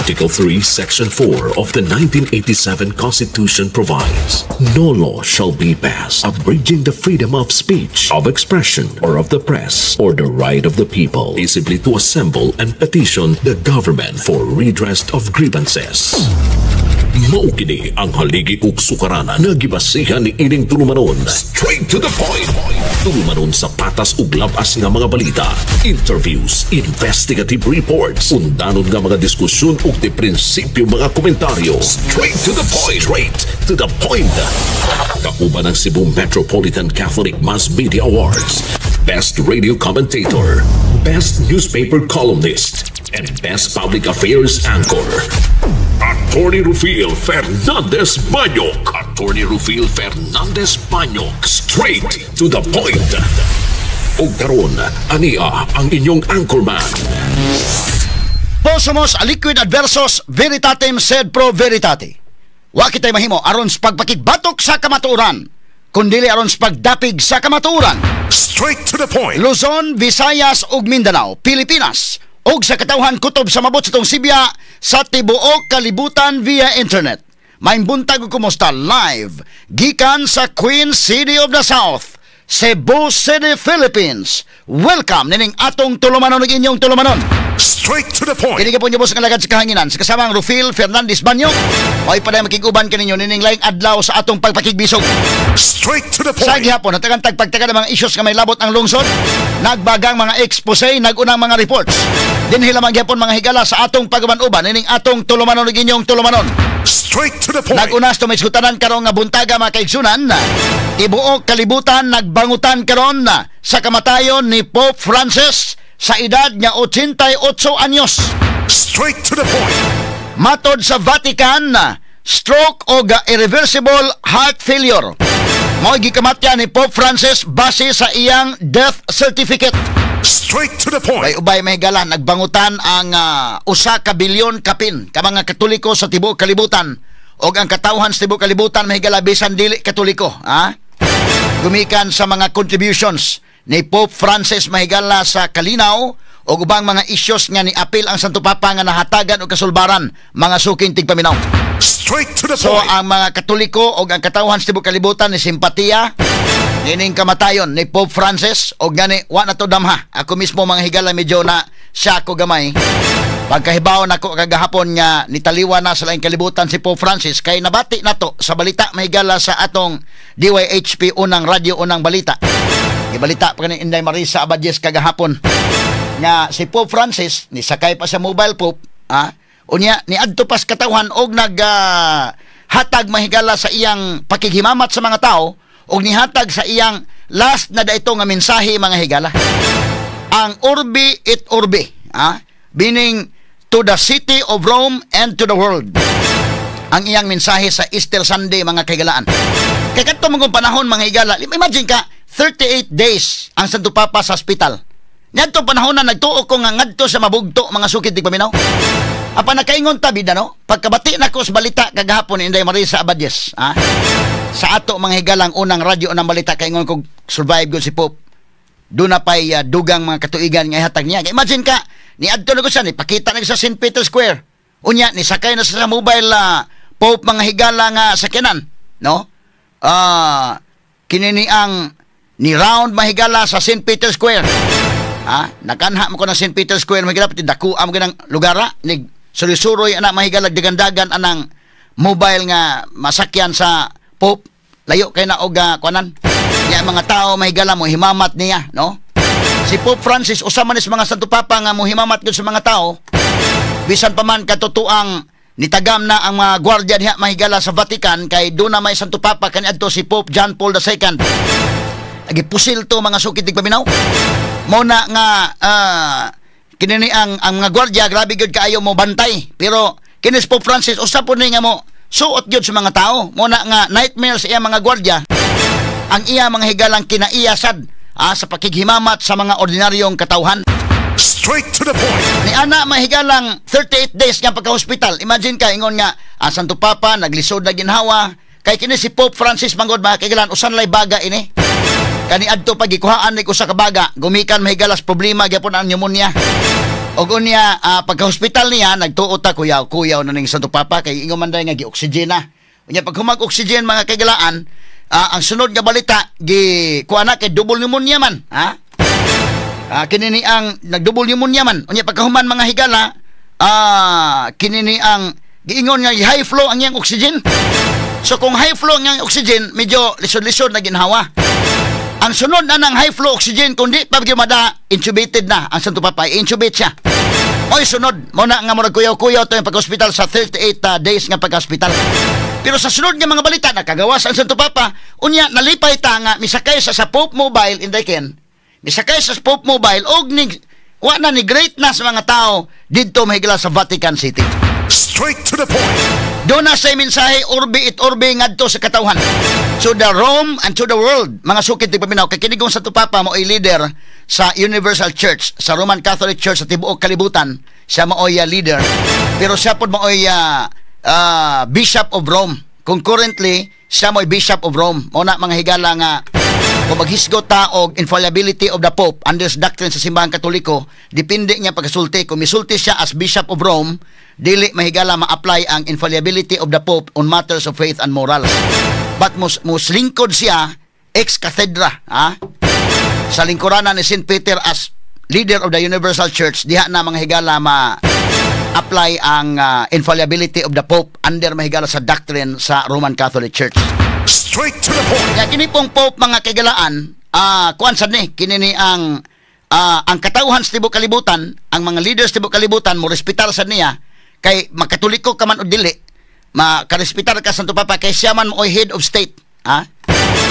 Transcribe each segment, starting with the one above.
Article 3, Section 4 of the 1987 Constitution provides, "No law shall be passed abridging the freedom of speech, of expression, or of the press, or the right of the people peaceably to assemble and petition the government for redress of grievances." Mao kini ang haligi ug sukaranan nga gibasihan ni ining tulumanon. Straight to the point. Tulumanon sa patas ug labas nga mga balita, interviews, investigative reports, undanon nga mga diskusyon ug di prinsipyo mga komentaryo. Straight to the point. Straight to the point. Kauban ang Cebu Metropolitan Catholic Mass Media Awards, Best Radio Commentator, Best Newspaper Columnist, and Best Public Affairs Anchor. Attorney Rufil Fernandez Banyok. Attorney Rufil Fernandez Banyok. Straight to the point. Ug karon, ania ang inyong anchorman. Possumus aliquid adversus veritatem sed pro veritate. Wa kitay mahimo aron sa pagpakigbatok sa kamatuoran, kundili aron sa pagdapig sa kamatuoran. Straight to the point. Luzon, Visayas ug Mindanao, Pilipinas ug sa katawhan kutob sa mabot sa atong sibya sa tibuok kalibutan via internet. Maayong buntag ug kumusta live gikan sa Queen City of the South, Cebu City, Philippines. Welcome nining atong tulumanon ug inyong tulumanon. Straight to the point. Kini po niyo sa alagad sa kahanginan sa kasamang Rufil Fernandez Banyo. Oy paday makig-uban kaninyo nining laing adlaw sa atong pagpakigbisog. Straight to the Sa point. gihapon, natagan tagpagtaga ng mga issues nga may labot ang lungsod, nagbagang mga expose, nagunang mga reports. Dinhi lamang gihapon, mga higala, sa atong pag-uban-uban nining atong tulumanon ug inyong tulumanon. Straight to the point. Nag-unas to may sutanan karon nga buntaga, mga kaigsunan. Tibuok kalibutan nagbangutan karon sa kamatayon ni Pope Francis sa edad nga 88 anyos. Straight to the point. Matod sa Vatican, stroke o irreversible heart failure mao gikamatya ni Pope Francis base sa iyang death certificate. Straight to the point. Kay ubay may gala, nagbangutan ang 1 ka bilyon kapin ka mga Katoliko sa tibuok kalibutan og ang katawhan sa tibuok kalibutan, mahigala, bisan dili Katoliko, ha, gumikan sa mga contributions ni Pope Francis, mahigala, sa kalinaw og ubang mga issues nga ni-apil ang Santo Papa nga nahatagan og kasulbaran, mga suking tigpaminaw. Straight to the So point. ang mga Katoliko og ang katawhan sa tibuok kalibutan ni simpatiya nining kamatayon ni Pope Francis og gani wa na to damha. Ako mismo, mga higala, medyo na siya ko gamay. Pagkahibaw nako kagahapon nga nitaliwa na sa laing kalibutan si Pope Francis kay nabati nato sa balita, mahigala, sa atong DYHP Unang Radyo Unang Balita. Gibalita pa kani Inday Marisa Abadies kagahapon nga si Pope Francis ni sakay pa sa mobile pope, ah, unya niadto pas katawhan og nag hatag, mahigala, sa iyang pakighimamat sa mga tao og nihatag sa iyang last na daito nga mensahe, mga higala, ang Urbi et Orbi, ah, meaning to the city of Rome and to the world, ang iyang mensahe sa Easter Sunday, mga kahigalaan. Kay kadto mga panahon, mga higala, imagine ka, 38 days ang Santo Papa sa hospital. Ngadto panahon na nagtuo ko nga ngadto sa mabugto, mga suking tigpaminaw. Apa nakaingon ta bida, no? Pagkabati nako sa balita kagahapon ni Inday Marisa Abadies, ah, sa ato, mga higalang, Unang Radyo Unang Balita, kaingon ko survive gud si Pope. Doon na pa'y dugang mga katuigan nga ihatag niya. Imagine ka, ni adto na ko siya, ni pakita na sa St. Peter Square. Unya, ni sakay na sa mobile Pope, mga higala, nga sakyanan, no? Ah, kini ni ang ni round, mahigala, sa St. Peter Square. Ha? Nakanha mo ko ng St. Peter Square, mahigala, pati dako am ganang lugara, ni suroy-suroy ana, mahigala, dagandagan anang mobile nga masakyan sa Pope. Layo kay na og kuanan. Ya mga tao, mahigala, mo himamat niya, no? Si Pope Francis usa man is mga Santo Papa nga mo himamat gyud sa mga tao. Bisan pa man katotoang nitagam na ang mga gwardiya diha, mahigala, sa Vatican kay doon na may Santo Papa kaniadto, si Pope John Paul II. Agi pusil to, mga suking tigpaminaw. Mo na nga kini ang mga gwardiya grabe gyud kaayo mo bantay. Pero kini si Pope Francis usa po ni nga mo suot gyud sa mga tao. Mo na nga nightmare sa iya mga gwardiya ang iya, mga higalang, kinaiya sad sa pakighimamat sa mga ordinaryong katawhan. Straight to the point. Ni ana, mahigalang, 38 days nga pagka-hospital. Imagine ka, ingon nga ang Santo Papa naglisod na ginhawa kay kini si Pope Francis manggod, mga kahigalan, usan lay baga ini. Kani adto pagikuhaan ni usa ka baga gumikan, mahigalas, problema gyapon ang pneumonia. Og unya, pagka-hospital niya, nagtuo ta kuyaw, kuyaw na ning Santo Papa kay ingon man nga gi-oxygen na. Unya pag humag oxygen, mga kahigalaan, ang sunod nga balita gi kuha na kay double pneumonia man, ha? Kini ni ang nag-double pneumonia man. Unya pagkahuman, mga higala, kini ni ang giingon nga high flow ang iyang oxygen. So kung high flow ang iyang oxygen, medyo lisod-lisod na ginhawa. Ang sunod na ng high flow oxygen, kung di pa mada, intubated na ang Santo Papa, intubate siya. Oy, sunod, mo na nga murag kuyaw-kuyaw to yung pag-hospital sa 38 days nga pag-hospital. Pero sa sunod nga mga balita, nakagawas ang Santo Papa, unya nalipay ta nga misakay sa Pope Mobile, inday ken. Misakay sa Pope Mobile og ni wa na ni great na sa mga tao didto, mahigala, sa Vatican City. Straight to the point. Doon na sa mensahe Urbi et Orbi ngadto sa katawhan. To the Rome and to the world. Mga sukit di paminaw, kay kini gong Santo Papa mo ay leader sa Universal Church, sa Roman Catholic Church sa tibuok kalibutan. Siya maoy leader. Pero siya pod maoy Bishop of Rome. Concurrently, siya mo'y Bishop of Rome. Mo na, mga higala, nga kung maghisgot ta og infallibility of the Pope under sa doctrine sa Simbahang Katoliko, depende niya pagkasulti. Kung misulti siya as Bishop of Rome, dili, mahigala, ma-apply ang infallibility of the Pope on matters of faith and morals. But mus lingkod siya ex cathedra, ha? Sa lingkuranan ni St. Peter as leader of the Universal Church, diha na, mga higala, ma apply ang infallibility of the Pope under, mahigala, sa doctrine sa Roman Catholic Church. Straight to the point. Kaya kini pong Pope, mga kahigalaan, kuan sad ni, kini ni ang katawhan sa tibok kalibutan, ang mga leaders sa tibok kalibutan mo respetar sad niya kay makatoliko ka man o dili, makarespetar ka sa Santo Papa kay siya man mo'y head of state, ha?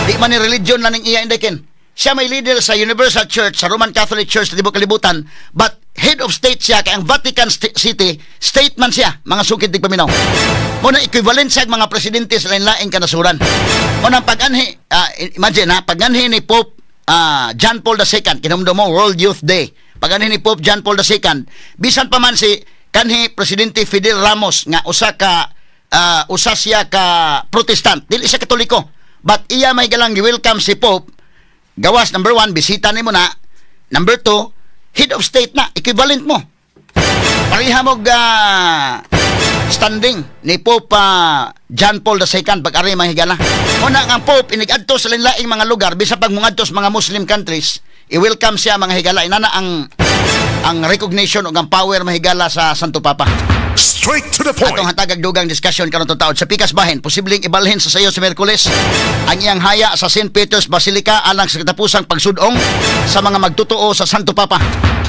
Di man ni religion lang ning iya, inday ken. Siya may leader sa Universal Church, sa Roman Catholic Church sa tibok kalibutan, but head of state siya kay ang Vatican City, state man siya, mga sukid tigpaminaw. Mo na equivalent siya mga presidente sa lain-laing kanasuran. Mo na pag-anhi, imagine ha, pag-anhi ni Pope John Paul II, kinumdum mo, World Youth Day. Pag-anhi ni Pope John Paul II, bisan pa man si kanhi Presidente Fidel Ramos nga usa siya ka Protestant, dili siya Katoliko. But iya may galang gi-welcome si Pope. Gawas number one, bisita nimo na. Number two, head of state na, equivalent mo. Pareha mo standing ni Pope John Paul II pag ari, mga higala. Una ang Pope inig-adto sa lain-laing mga lugar, bisan pag mungadto sa mga Muslim countries, i-welcome siya, mga higala. Inana ang recognition ug ang power, mahigala, sa Santo Papa. Straight to the point. Atong hatagag dugang discussion karon taod. Sa pikas bahin, posibleng ibalhin sa sayo sa Miyerkules ang iyang haya sa St. Peter's Basilica alang sa katapusang pagsudong sa mga magtotoo sa Santo Papa.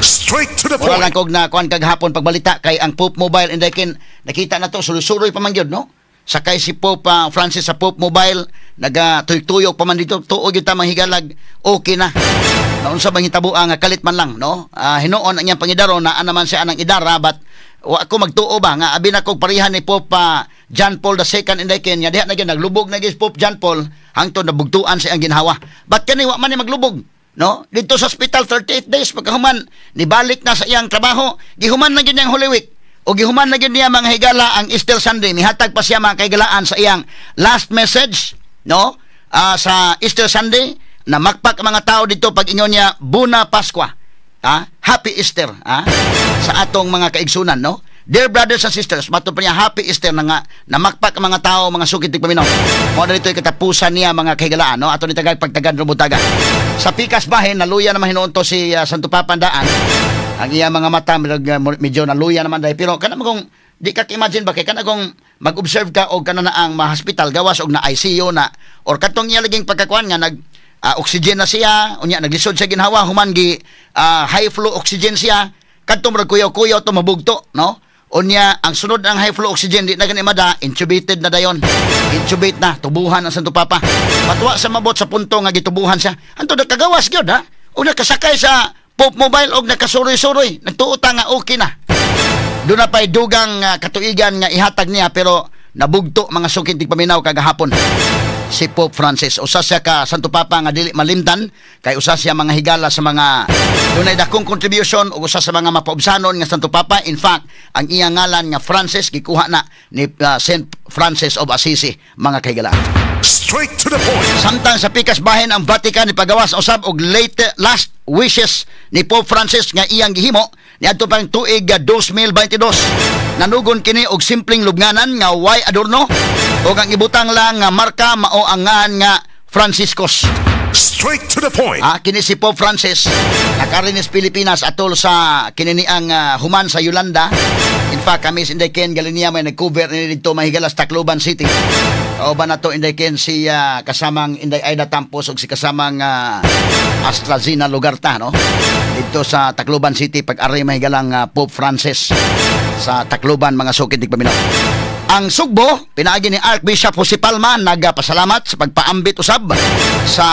Straight to the Wala lang point. Kog na kuan kagahapon pagbalita kay ang Pope Mobile, inday ken, nakita na to, suloy-suloy pa man gyud, no? Sakay si Pope Francis sa Pope Mobile, naga tuyok-tuyok pa man dito, tuo gyud ta, manghigalag, okay na. Naunsa bang hitabo nga kalit man lang, no? Hinuon ang iyang pangidaro na naman siya anang idara, but wa ako magtuo ba nga abi na kog parehan ni Pope John Paul II, inday ken, nga diha na gyud naglubog na gyud si Pope John Paul hangtod nabugtuan siya ang ginhawa. But kani wa man ni maglubog, no? Dito sa hospital 38 days, pagkahuman nibalik na sa iyang trabaho, gihuman na gyud niyang Holy Week o gihuman na gyud niya, mga higala, ang Easter Sunday. Mihatag pa siya, mga kahigalaan, sa iyang last message, no? Sa Easter Sunday na makpak ang mga tao dito pag ingon niya Buona Pasqua. Happy Easter, sa atong mga kaigsunan, no? Dear brothers and sisters, matod pa niya Happy Easter na nga namakpak ang mga tao, mga sukit paminaw. Mo na dito katapusan niya, mga kahigalaan, no? Ato ni tagag pagtagan rumutaga. Sa pikas bahin, naluya naman hinuon to si Santo Papa daan. Ang iya mga mata medyo naluya naman dahil, pero kana kung di ka imagine ba kay kana kung mag-observe ka og kana na ang ma-hospital gawas og na ICU na or katong iya laging pagkakuan nga nag oxygen na siya, unya naglisod siya ginhawa, human gi high flow oxygen siya, kadto murag kuyaw-kuyaw to mabugto, no? Unya ang sunod ang high flow oxygen, di na gani mada, intubated na dayon. Intubate na, tubuhan ang Santo Papa. Patwa sa mabot sa punto nga gitubuhan siya. Anto nakagawas gyud, ha. O nakasakay sa Pope Mobile og nakasuroy-suroy. Nagtuo ta nga okay na. Doon na pa'y dugang katuigan nga ihatag niya, pero nabugto, mga sukit paminaw, kagahapon si Pope Francis. Usa siya ka Santo Papa nga dili malimtan kay usa siya, mga higala, sa mga dunay dakong contribution ug usa sa mga mapaubsanon nga Santo Papa. In fact, ang iyang ngalan nga Francis gikuha na ni Saint Francis of Assisi, mga kahigala. Straight to the point. Samtang sa pikas bahin, ang Vatican ipagawas usab og late last wishes ni Pope Francis nga iyang gihimo. Niadto pang tuig 2022. Nanugon kini og simpleng lubnganan nga way adorno ug ang ibutang lang nga marka mao ang ngan nga Franciscus. Straight to the point. Kini si Pope Francis nakarinis Pilipinas atol sa kininiang human sa Yolanda. In fact, kami si Inday Ken Galinia may nag-cover ni dito mahigalas Tacloban City. Kauban na to, Inday Ken, si kasamang Inday Aida Tampos ug si kasamang Astrazina Lugarta, no? Dito sa Tacloban City pag-ari mahigalang Pope Francis sa Tacloban, mga sukid tigpaminaw. Ang Sugbo, pinaagi ni Archbishop Jose Palma, nagpasalamat sa pagpaambit usab sa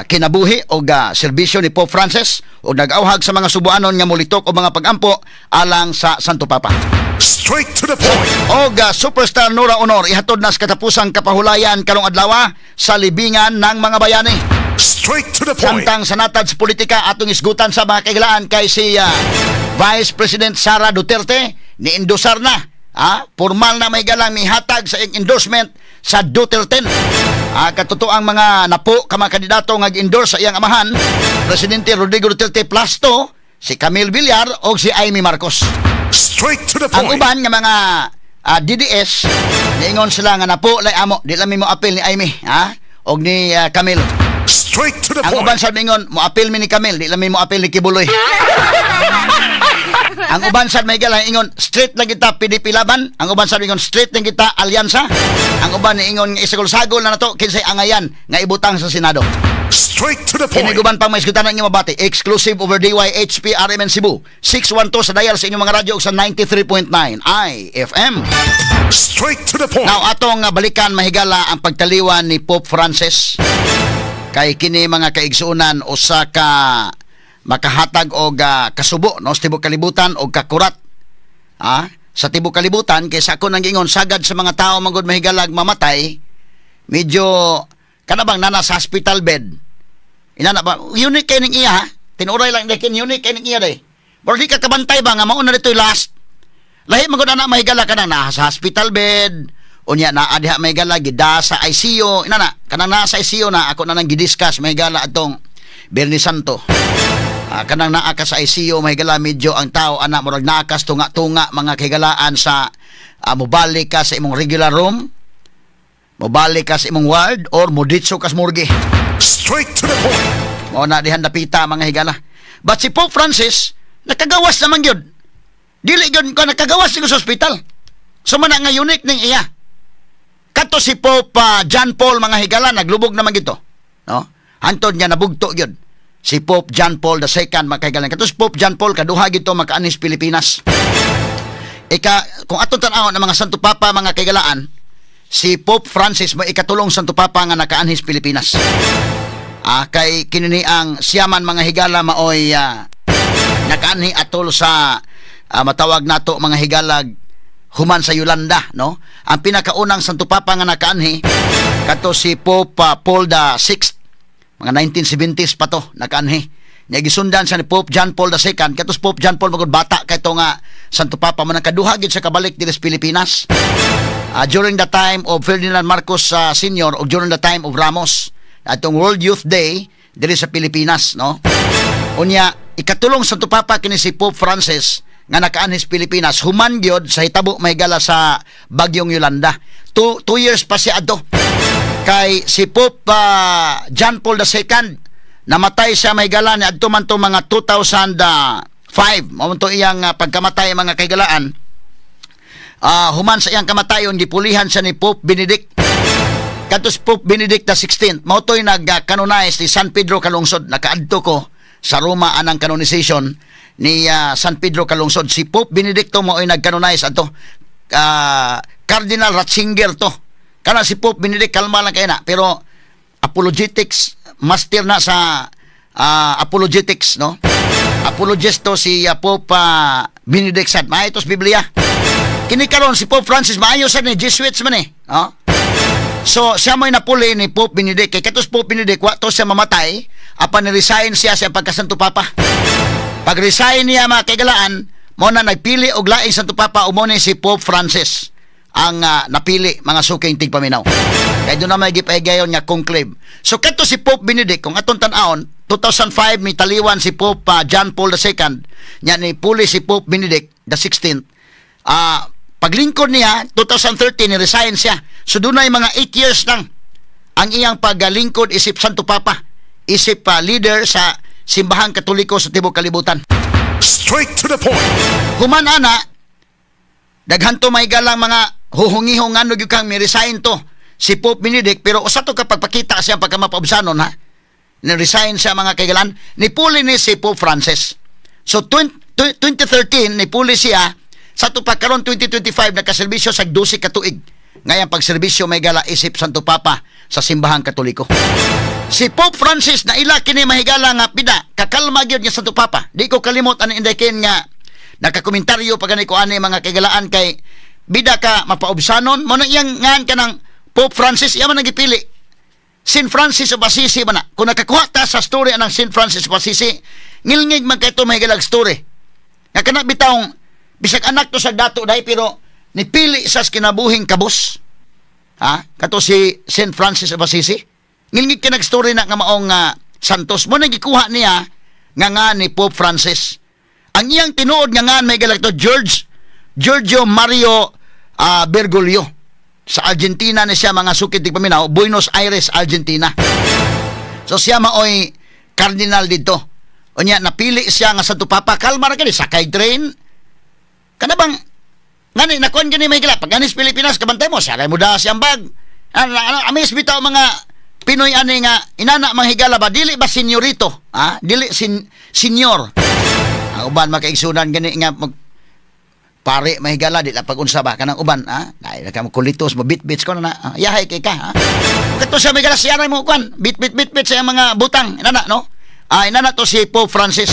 kinabuhi o serbisyo ni Pope Francis ug nag-awhag sa mga Subuanon nga mulitok o mga pagampo alang sa Santo Papa. Straight to the point. Og superstar Nora Aunor ihatod na sa katapusang kapahulayan karong adlaw sa libingan ng mga bayani. Straight to the point. Samtang sa natad sa politika, atong isgutan sa mga kahigalaan kay si Vice President Sara Duterte ni endosar na, formal na may galang mihatag sa iyang endorsement sa Duterte. Katotoang mga napo ka mga kandidato nga endorse sa iyang amahan, Presidente Rodrigo Duterte, plus to si Camille Villar o si Imee Marcos. Straight to the Ang point. uban nga mga DDS niingon sila nga napo lay amo, di lang mi mo apil ni Imee, ha, og ni Camille. Straight to the Ang point. uban sa mingon, mo apil mi ni Camille, di lang mi mo apil ni Quiboloy. Ang uban sa may galang ingon, straight lang kita PDP Laban. Ang uban sa ingon, straight lang kita Alyansa. Ang uban ni ingon nga isagol-sagol na nato kinsay angayan nga ibutang sa Senado. Straight to the point. Kini guban pang may isgutan ang inyong mabati. Exclusive over DYHP RMN Cebu. 612 sa dial sa inyong mga radyo ug sa 93.9 IFM. Straight to the point. Now atong balikan mahigala ang pagtaliwan ni Pope Francis. Kay kini, mga kaigsuonan, usa ka makahatag og kasubo, no, sa tibok kalibutan og kakurat. Sa tibok kalibutan kay sa ako nang giingon, sagad sa mga tao manggod mahigalag mamatay, medyo kana bang nana sa hospital bed. Inana ba unique kay ning iya, ha? Tinuray lang kin unique kay ning iya day. Pero di ka kabantay ba nga mao na dito'y last. Lahi man gud ana mahigala ka nang naa sa hospital bed. Unya naa diha mahigala gida sa ICU. Inana kanang naa sa ICU na ako na nang gidiscuss mahigala atong Biyernes Santo. Kanang naa ka sa ICU mahigala, medyo ang tao ana murag naa ka sa tunga-tunga, mga kahigalaan, sa mobalik ka sa imong regular room, mobalik ka sa imong ward or moditso ka sa morgue. Straight to the point. Mao na dihan dapita, mga higala. But si Pope Francis nakagawas naman gyud. Dili gyud ko nakagawas sa ospital. So man nga unique ning iya. Kato si Pope John Paul, mga higala, naglubog naman gito. No? Hantod nga nabugto gyud. Si Pope John Paul II, mga kahigala. Kato si Pope John Paul kaduha gito makaanhis Pilipinas. Ika kung atong tan-awon ang mga Santo Papa, mga kahigalaan, si Pope Francis mo ikatulong Santo Papa nga nakaanhis Pilipinas. Kay kinini ang siyaman, mga higala, maoy nakaanhi atol sa matawag nato, mga higalag, human sa Yolanda, no? Ang pinakaunang Santo Papa nga nakaanhi kato si Pope Paul the Sixth, mga 1970s pa to nakaanhi. Nya gisundan siya ni Pope John Paul II. Kato si Pope John Paul magud bata kay to nga Santo Papa mo nang kaduha gid sa kabalik diri sa Pilipinas. During the time of Ferdinand Marcos Sr. o during the time of Ramos atong World Youth Day diri sa Pilipinas, no? Unya ikatulong Santo Papa kini si Pope Francis nga nakaanhis Pilipinas human gyud sa hitabo mahigala sa bagyong Yolanda. 2 years pa siya adto. Kay si Pope John Paul II namatay siya mahigala ni adto man to mga 2005. Mao to iyang pagkamatay, mga kahigalaan. Human sa iyang kamatayon, gipulihan siya ni Pope Benedict. Kato si Pope Benedict XVI, mao to'y nag-canonize ni San Pedro Calungsod. Nakaadto ko sa Roma anang canonization ni San Pedro Calungsod. Si Pope Benedicto mo ay nag-canonize ato. Cardinal Ratzinger to. Kana si Pope Benedict kalma lang kay na, pero apologetics master na sa apologetics, no? Apologist to si Pope Benedict sad. Maayo to sa Biblia. Kini karon si Pope Francis maayo sad ni Jesuits man eh, no? So siya mo'y napuli ni Pope Benedict. Kay katos Pope Benedict wa to siya mamatay apan ni-resign siya sa pagkasanto papa. Pag-resign niya, mga kaigalaan, mo na nagpili og laing Santo Papa, umo ni si Pope Francis. ang napili, mga suking tigpaminaw. Kay doon na may gipahigayon nga conclave. So kadto si Pope Benedict, kung atong tan-awon, 2005 mi taliwan si Pope John Paul II, nya ni puli si Pope Benedict the 16th. Paglingkod niya 2013, ni resign siya. So dunay mga 8 years lang ang iyang paglingkod isip Santo Papa, isip leader sa Simbahang Katoliko sa tibuok kalibutan. Straight to the point. Human ana, daghan to may galang mga huhungihong ano gyud kang mi-resign to si Pope Benedict, pero usa to kapag pakita siya pagka mapaubsanon ha. Ni-resign siya, mga kaigalan, nipuli ni si Pope Francis. So 20, 2013 nipuli siya sa to pa karon 2025, nakaserbisyo sa 12 ka tuig. Ngayon pagserbisyo may gala isip Santo Papa sa Simbahang Katoliko. Si Pope Francis na ila kini, mahigala, nga pida kakalma gyud nga Santo Papa. Di ko kalimot ani, Inday Ken, nga nakakomentaryo pa gani ko ani, mga kaigalaan, kay bida ka mapaubsanon mo na iyang ngan kanang Pope Francis, iya man ang gipili. Saint Francis of Assisi man na. Kung nakakuha ta sa story anang Saint Francis of Assisi, ngilngig man kay to mahigalag story. Nga kana bitawng bisag anak to sa dato dai, pero nipili sa kinabuhing kabus. Ha? Kato si Saint Francis of Assisi. Ngilngig kay nag-story na nga maong Santos mo nang gikuha niya nga ni Pope Francis. Ang iyang tinuod nga ngan may to George Giorgio Mario Bergoglio. Sa Argentina ni siya, mga sukit di paminaw, Buenos Aires, Argentina. So siya maoy cardinal dito. Unya napili siya nga Santo Papa, kalma ra kani, sakay train. Kana bang ngani nakuan gani may gila pag anis Pilipinas, kabantay mo siya mo da siyang bag. Ano, ano, amis bitaw mga Pinoy ani nga inana manghigala ba, dili ba senyorito, ha, dili sin senyor ang uban, makaigsunan gani nga mag pare, mahigala, di la pag unsa ba kanang uban, ha, dai ka mo kulitos mo bit-bits ko na, ah, yahay kay ka, ha. Kato siya may gala siya mo kwan bit bit bit bit sa mga butang inana, no? Ah, inana to si Pope Francis.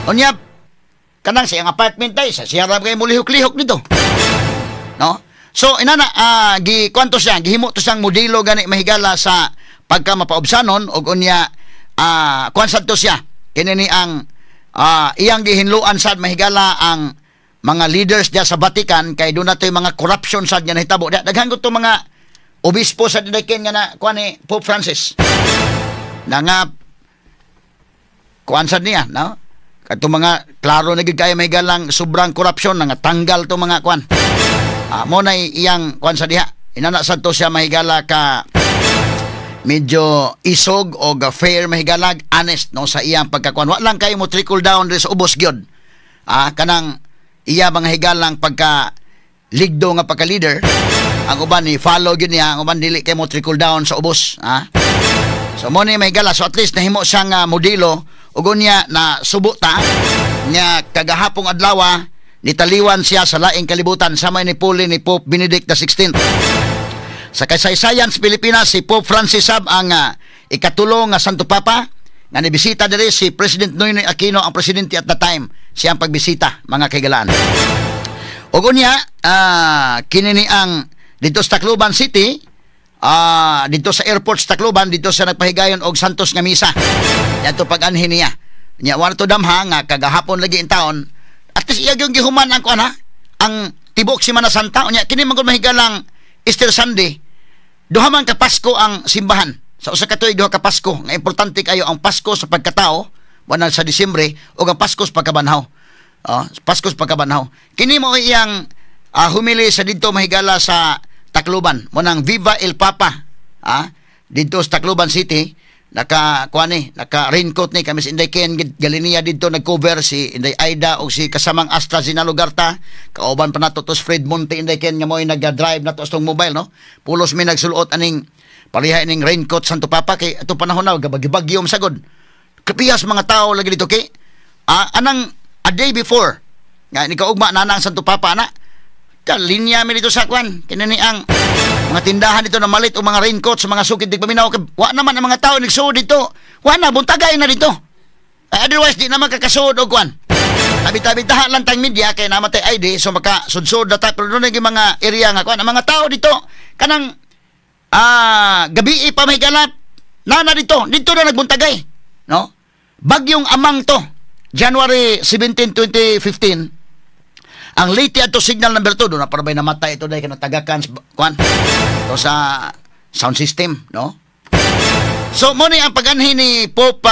Unya kanang siyang apartment tay sa siya ra kay mulihok-lihok dito, no? So inana, gi kwanto siya, gihimo to siyang modelo gani, mahigala, sa pagka mapaubsanon og unya kuan sad to siya kini ni ang iyang gihinluan sad, mahigala, ang mga leaders diya sa Vatican, kay doon na to mga corruption sad nga nahitabo diya. Daghan ko to mga obispo sa dinaken nga na kuan ni Pope Francis na nga kuan sad niya, no? Kadto mga klaro na gyud kayo may galang sobrang korupsyon nga tanggal to mga kuan. Mo na iyang kuan sa diha. Inana sad to siya, mahigala, ka medyo isog o fair, mahigalag, honest, no, sa iyang pagkakuan. Wa lang kayo mo trickle down diri sa ubos gyud. Kanang iya mga higalang pagka ligdo nga pagka leader, ang uban ni follow gyud niya, ang uban dili kay mo trickle down sa ubos, ha. So mo ni may gala, so at least nahimo siyang modelo ug unya na subo ta nya kagahapong adlaw nitaliwan siya sa laing kalibutan sa may nipuli ni Pope Benedict XVI. Sa kasaysayan sa Pilipinas, si Pope Francis sab ang ikatulo nga Santo Papa nga nibisita diri. Si President Noynoy Aquino ang presidente at the time siyang pagbisita, mga kaigalaan. Ug unya kini ni ang dito sa Tacloban City, dito sa airport sa Tacloban, dito sa nagpahigayon og Santos nga misa. Yadto pag-anhi niya. Nya wa to damha nga kagahapon lagi in taon, at least iya gyud gihuman ang kuan ha, ang tibok Semana Santa. Unya kini man gud mahigalang Easter Sunday. Duha man ka Pasko ang simbahan. Sa usa ka tuig, duha ka Pasko nga importante kayo, ang Pasko sa pagkatao wala sa Disyembre ug ang Pasko sa pagkabanhaw. Oh, Pasko sa pagkabanhaw. Kini mo iyang humili sa didto, mahigala, sa Tacloban. Mo nang Viva el Papa. Didto sa Tacloban City naka kuan ni, naka raincoat ni kami si Inday Ken Galenia didto nag-cover, si Inday Aida o si kasamang Astra Zinalugarta, kauban pa nato to si Fred Monte, Inday Ken, nga mo'y nag-drive nato sa mobile, no? Pulos mi nagsuluot aning pareha ining raincoat Santo Papa kay ato panahon na gabagyo sagod. Kapiyas mga tao lagi dito kay anang a day before nga ni kaugma na ang Santo Papa na ka linya mi dito sa kwan kini ni ang mga tindahan dito na malit o mga raincoat sa mga sukid di paminaw kay wa naman ang mga tao nagsuod dito, wa na buntagay na dito. Ay, otherwise di naman kakasuod og kwan, tabi-tabi taha lang tang media kay namatay ID, so maka sudsod na ta, pero doon yung mga area nga kwan ang mga tao dito kanang gabi pa may galap na dito dito na nagbuntagay, no? Bagyong Amang to, January 17, 2015. Ang Leyte ato signal number 2 doon na para ba'y namatay ito dahil kanatagakan sa kuan to sa sound system, no? So mo ni ang paganhi ni Pope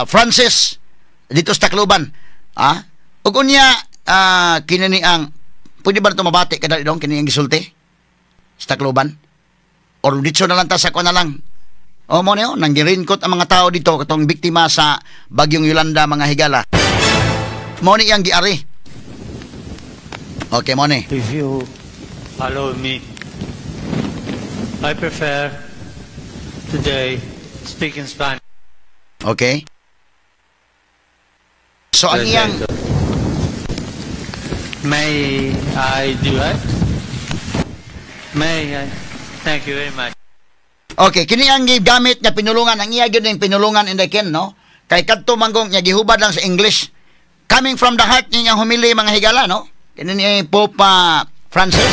Francis dito sa Tacloban. Ah? Ug unya kini ni ang pwede ba ito mabati kada dong kini ang gisulti sa Tacloban? Or dito na lang ta sa kuan na lang. O mo ni oh, nangirinkot ang mga tao dito katong biktima sa bagyong Yolanda, mga higala. Mo ni ang giari. Okay, mo ni. If you allow me, I prefer today speak in Spanish. Okay. So ang iyang May I do it? May I? Thank you very much. Okay, kini ang gigamit nga pinulungan, ang iya gyud ning pinulungan in the ken, no? Kay kadto manggong niya gihubad lang sa English. Coming from the heart niya humili, mga higala, no? Kini ni Pope Francis.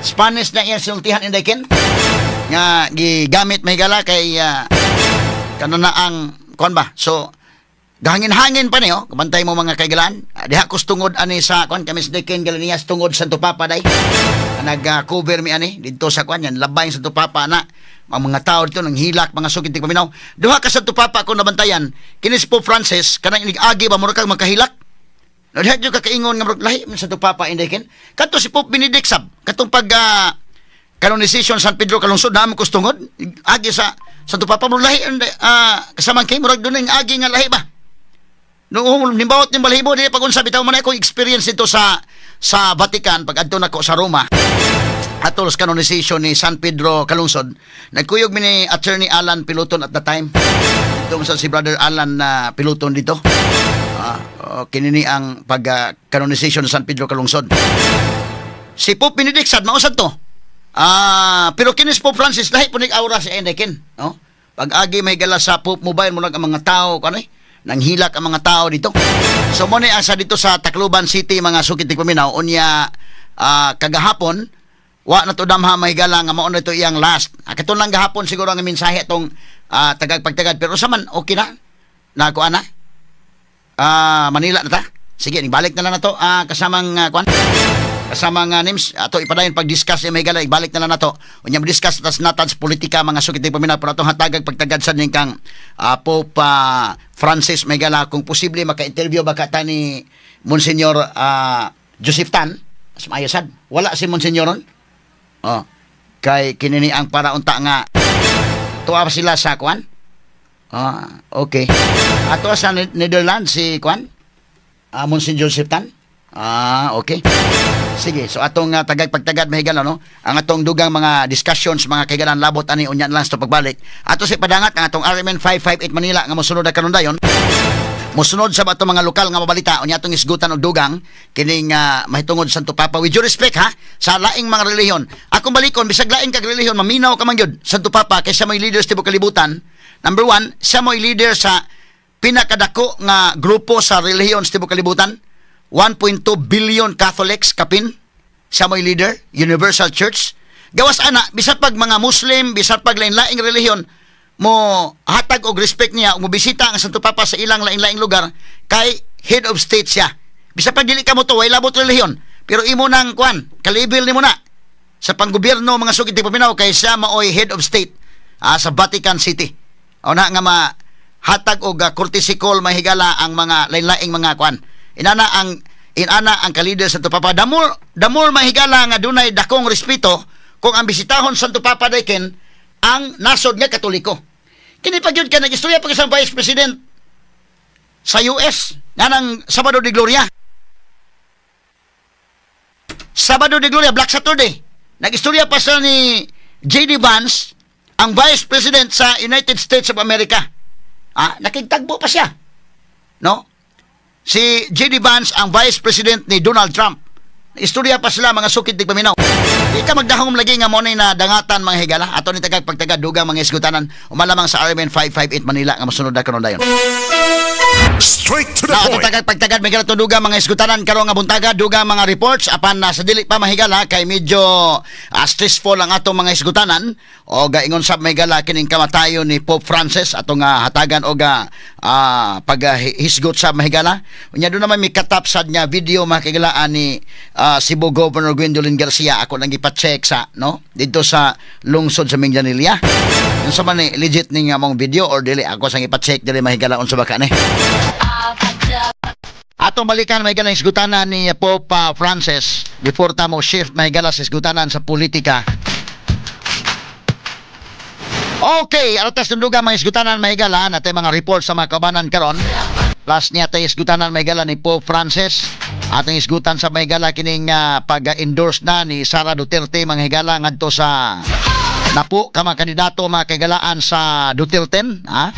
Spanish na iya sultihan in the ken. Nga gigamit, mga higala, kay kano na ang kuan ba? So gahangin-hangin pa niyo, kabantay mo, mga kaigalan. Diha ko tungod ani sa kuan kami sa Deacon Galanias tungod sa Santo Papa day. Nag-cover mi ani didto sa kuan yan labay sa Santo Papa na ang mga tao dito nang hilak, mga sukit paminaw. Duha ka Santo Papa akong nabantayan. Kini si Pope Francis kanang inig-agi ba mura kag magkahilak. No, diha jud ka kaingon nga murag lahi man sa Santo Papa indekin. Kadto si Pope Benedict sab katong pag canonization San Pedro Calungsod na ko tungod agi sa Santo Papa, murag lahi kasamang kay murag dunay agi nga lahi ba. No, nimbawot ning balhibo di pag unsa bitaw man akong experience dito sa Vatican pag adto nako sa Roma. Atol sa canonization ni San Pedro Calungsod, nagkuyog mi ni Attorney Alan Piluton at the time. Dito sa si Brother Alan na Piluton dito. Oh, kini ni ang pag canonization ni San Pedro Calungsod. Si Pope Benedict sad mao sad to. Pero kini si Pope Francis lahi po nig aura si Endekin, no? Pag agi may gala sa Pope Mobile mo lang ang mga tao kanay nanghilak ang mga tao dito. So mo ni ang sa dito sa Tacloban City, mga sukit paminaw. Unya kagahapon wa na to damha, may gala, nga mao na ito iyang last. Kato lang gahapon siguro ang mensahe atong tagag pagtagad, pero sa man okay na. Nakuha na. Manila na ta. Sige, balik na lang na to kasamang kuan. Kasamang Nims, ato ipadayon pag-discuss may gala, ibalik na lang nato. Unya mo-discuss tas natan sa politika, mga sukit paminaw, pero atong hatagag pagtagad sa ning kang Pope Francis, may gala, kung posible maka-interview ba ka ta ni Monsignor Joseph Tan, mas maayo sad. Wala si Monsignor ron. Oh. Kay kinini ang para unta nga tuwa pa sila sa kuan. Ah, okay. Ato sa Netherlands si kuan? Monsignor Joseph Tan. Ah, okay. Sige, so atong tagag pagtagad, mahigala, no. Ang atong dugang mga discussions, mga kaigalan, labot ani unya lang sa pagbalik. Ato si padangat ang atong RMN 558 Manila nga mosunod na karon dayon. Mosunod sa atong mga lokal nga mabalita, unya atong isgutan og dugang kining mahitungod Santo Papa, with due respect ha sa laing mga relihiyon. Akong balikon, bisag laing kag relihiyon, maminaw ka man gyud Santo Papa kaysa may leader sa tibok kalibutan. Number one, siya mo'y leader sa pinakadako nga grupo sa relihiyon sa tibok kalibutan. 1.2 billion Catholics kapin. Siya mo'y leader, Universal Church. Gawas ana, bisan pag mga Muslim, bisan pag lain-laing relihiyon, mo hatag og respect niya ug mobisita ang Santo Papa sa ilang lain-laing lugar kay head of state siya. Bisan pag dili ka mo to, way labot relihiyon, pero imo nang kuan, kalibil nimo na sa panggobyerno, mga sukit paminaw, kay siya maoy head of state sa Vatican City. O na nga ma hatag og courtesy call, mahigala, ang mga lain-laing mga kuan. Inana ang kalider sa Santo Papa. The more, mahigala, nga dunay dakong respeto kung ang bisitahon Santo Papa dayken ang nasod nga Katoliko. Kini pa gyud ka nag-istorya pag isang vice president sa US nga nang Sabado de Gloria. Sabado de Gloria, Black Saturday. Nag-istorya pa siya ni J.D. Vance, ang vice president sa United States of America. Nakigtagbo pa siya. No? Si J.D. Vance, ang vice president ni Donald Trump. Istorya pa sila, mga sukit paminaw. Di ka magdahom lagi nga mo na dangatan, mga higala. Ato ni tagag pagtagad dugang mga isgutanan umalamang sa RMN 558 Manila nga mosunod na karon dayon. Straight to the Na ato point. Tagag pagtagad may duga mga isgutanan karon nga buntaga, duga mga reports, apan na sa dili pa mahigala kay medyo stressful ang atong mga isgutanan o gaingon sab may gala kining kamatayon ni Pope Francis atong hatagan og paghisgot sa mahigala. Unya doon naman may katap sad nga video, mga kahigalaan, ni Cebu Governor Gwendolyn Garcia. Ako nang gipa-check sa no dito sa lungsod sa Minglanilla. Unsa man ni, legit ni nga mong video or dili? Ako sang ipa-check dili, mahigala, unsa ba ka ni? Atong balikan may galang isgutanan ni Pope Francis before ta mo shift may gala sa isgutanan sa politika. Okay, atas tunduga mga isgutanan may gala natay mga report sa mga kabanan karon. Plus niya tay isgutanan may gala ni Pope Francis. Atong isgutan sa may gala kining pag-endorse na ni Sara Duterte, mga higala, ngadto sa napo ka mga kandidato, mga kaigalaan, sa Duterte, ha?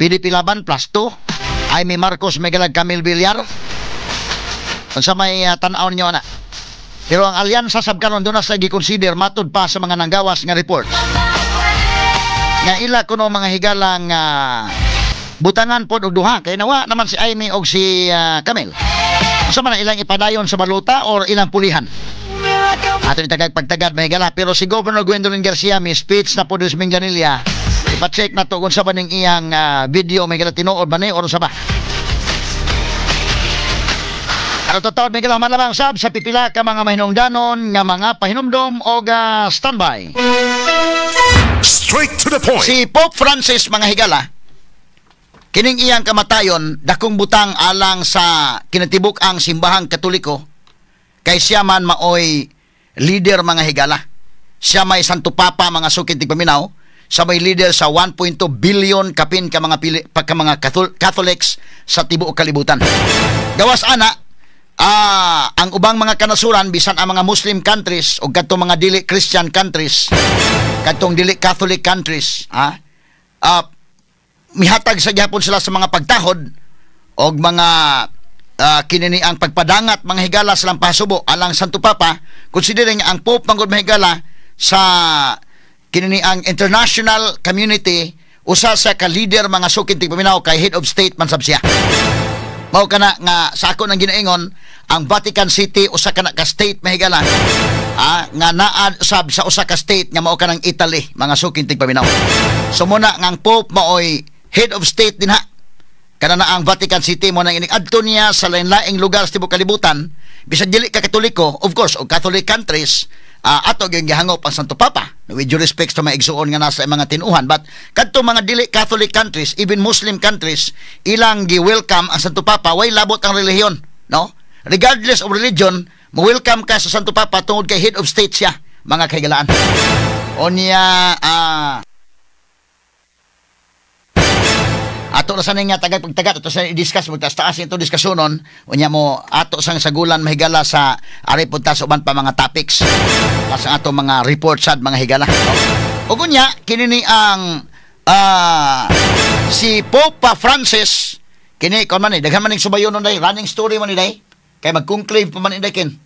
PDP Laban plus 2. Imee Marcos may galag Camille Villar. Unsa may tan-aw ninyo ana? Pero ang alyansa sab karon doon na sa gi-consider matud pa sa mga nanggawas nga report. Nga ila kuno, mga higalang, butangan pod og duha kay nawa naman si Imee og si Camille. Unsa man ang ilang ipadayon sa balota or ilang pulihan? Ato ni tagag pagtagad, mga higala, pero si Governor Gwendolyn Garcia may speech na po sa Minglanilla. Ipa-check na to kung sa ba ning iyang video, may higala, tinuod ba ni or sa ba? Ano totoo, may higala, malamang sab sa pipila ka mga mahinungdanon nga mga pahinumdom og standby. Straight to the point. Si Pope Francis, mga higala, kining iyang kamatayon dakong butang alang sa kinatibuk ang simbahang Katoliko kay siya man maoy leader, mga higala. Siya may Santo Papa, mga sukid tigpaminaw, siya may leader sa 1.2 billion kapin ka mga pili, pa, ka mga Catholics sa tibuok kalibutan. Gawas ana, ang ubang mga kanasuran, bisan ang mga Muslim countries o kadtong mga dili Christian countries, kadtong dili Catholic countries, mihatag sa gihapon sila sa mga pagtahod og mga kinini ang pagpadangat, mga higala, sa lang pasubo alang Santo Papa, considering ang Pope manggod, mga higala, sa kinini ang international community usa sa ka leader, mga sukid tigpaminaw, kay head of state man sab siya. Mao kana nga sa ako nang ginaingon, ang Vatican City usa ka na ka state, mahigala, nga naa sab sa usa ka state nga mao kanang Italy, mga suking tigpaminaw. So muna nga ang Pope maoy head of state din ha. Kana na ang Vatican City mo nang inig adto niya sa lain-laing lugar sa tibuok kalibutan, bisan dili ka Katoliko, of course, og Catholic countries, ato gyud gihangop ang Santo Papa. With due respect sa mga igsuon nga nasa mga tinuhan, but kadto mga dili Catholic countries, even Muslim countries, ilang gi-welcome ang Santo Papa, way labot ang relihiyon, no? Regardless of religion, mo-welcome ka sa Santo Papa tungod kay head of state siya, mga kahigalaan. Unya ato na sa nga tagay pagtagat ato sa i-discuss mo taas ito diskusyonon. Unya mo ato sang sagulan, mahigala, sa ari punta sa uban pa mga topics sa ato mga report sad, mga higala. Ug unya kini ni ang si Pope Francis kini kon man ni daghan man ning subayon nun day, running story man ni day, kay mag-conclave pa man ni day, ken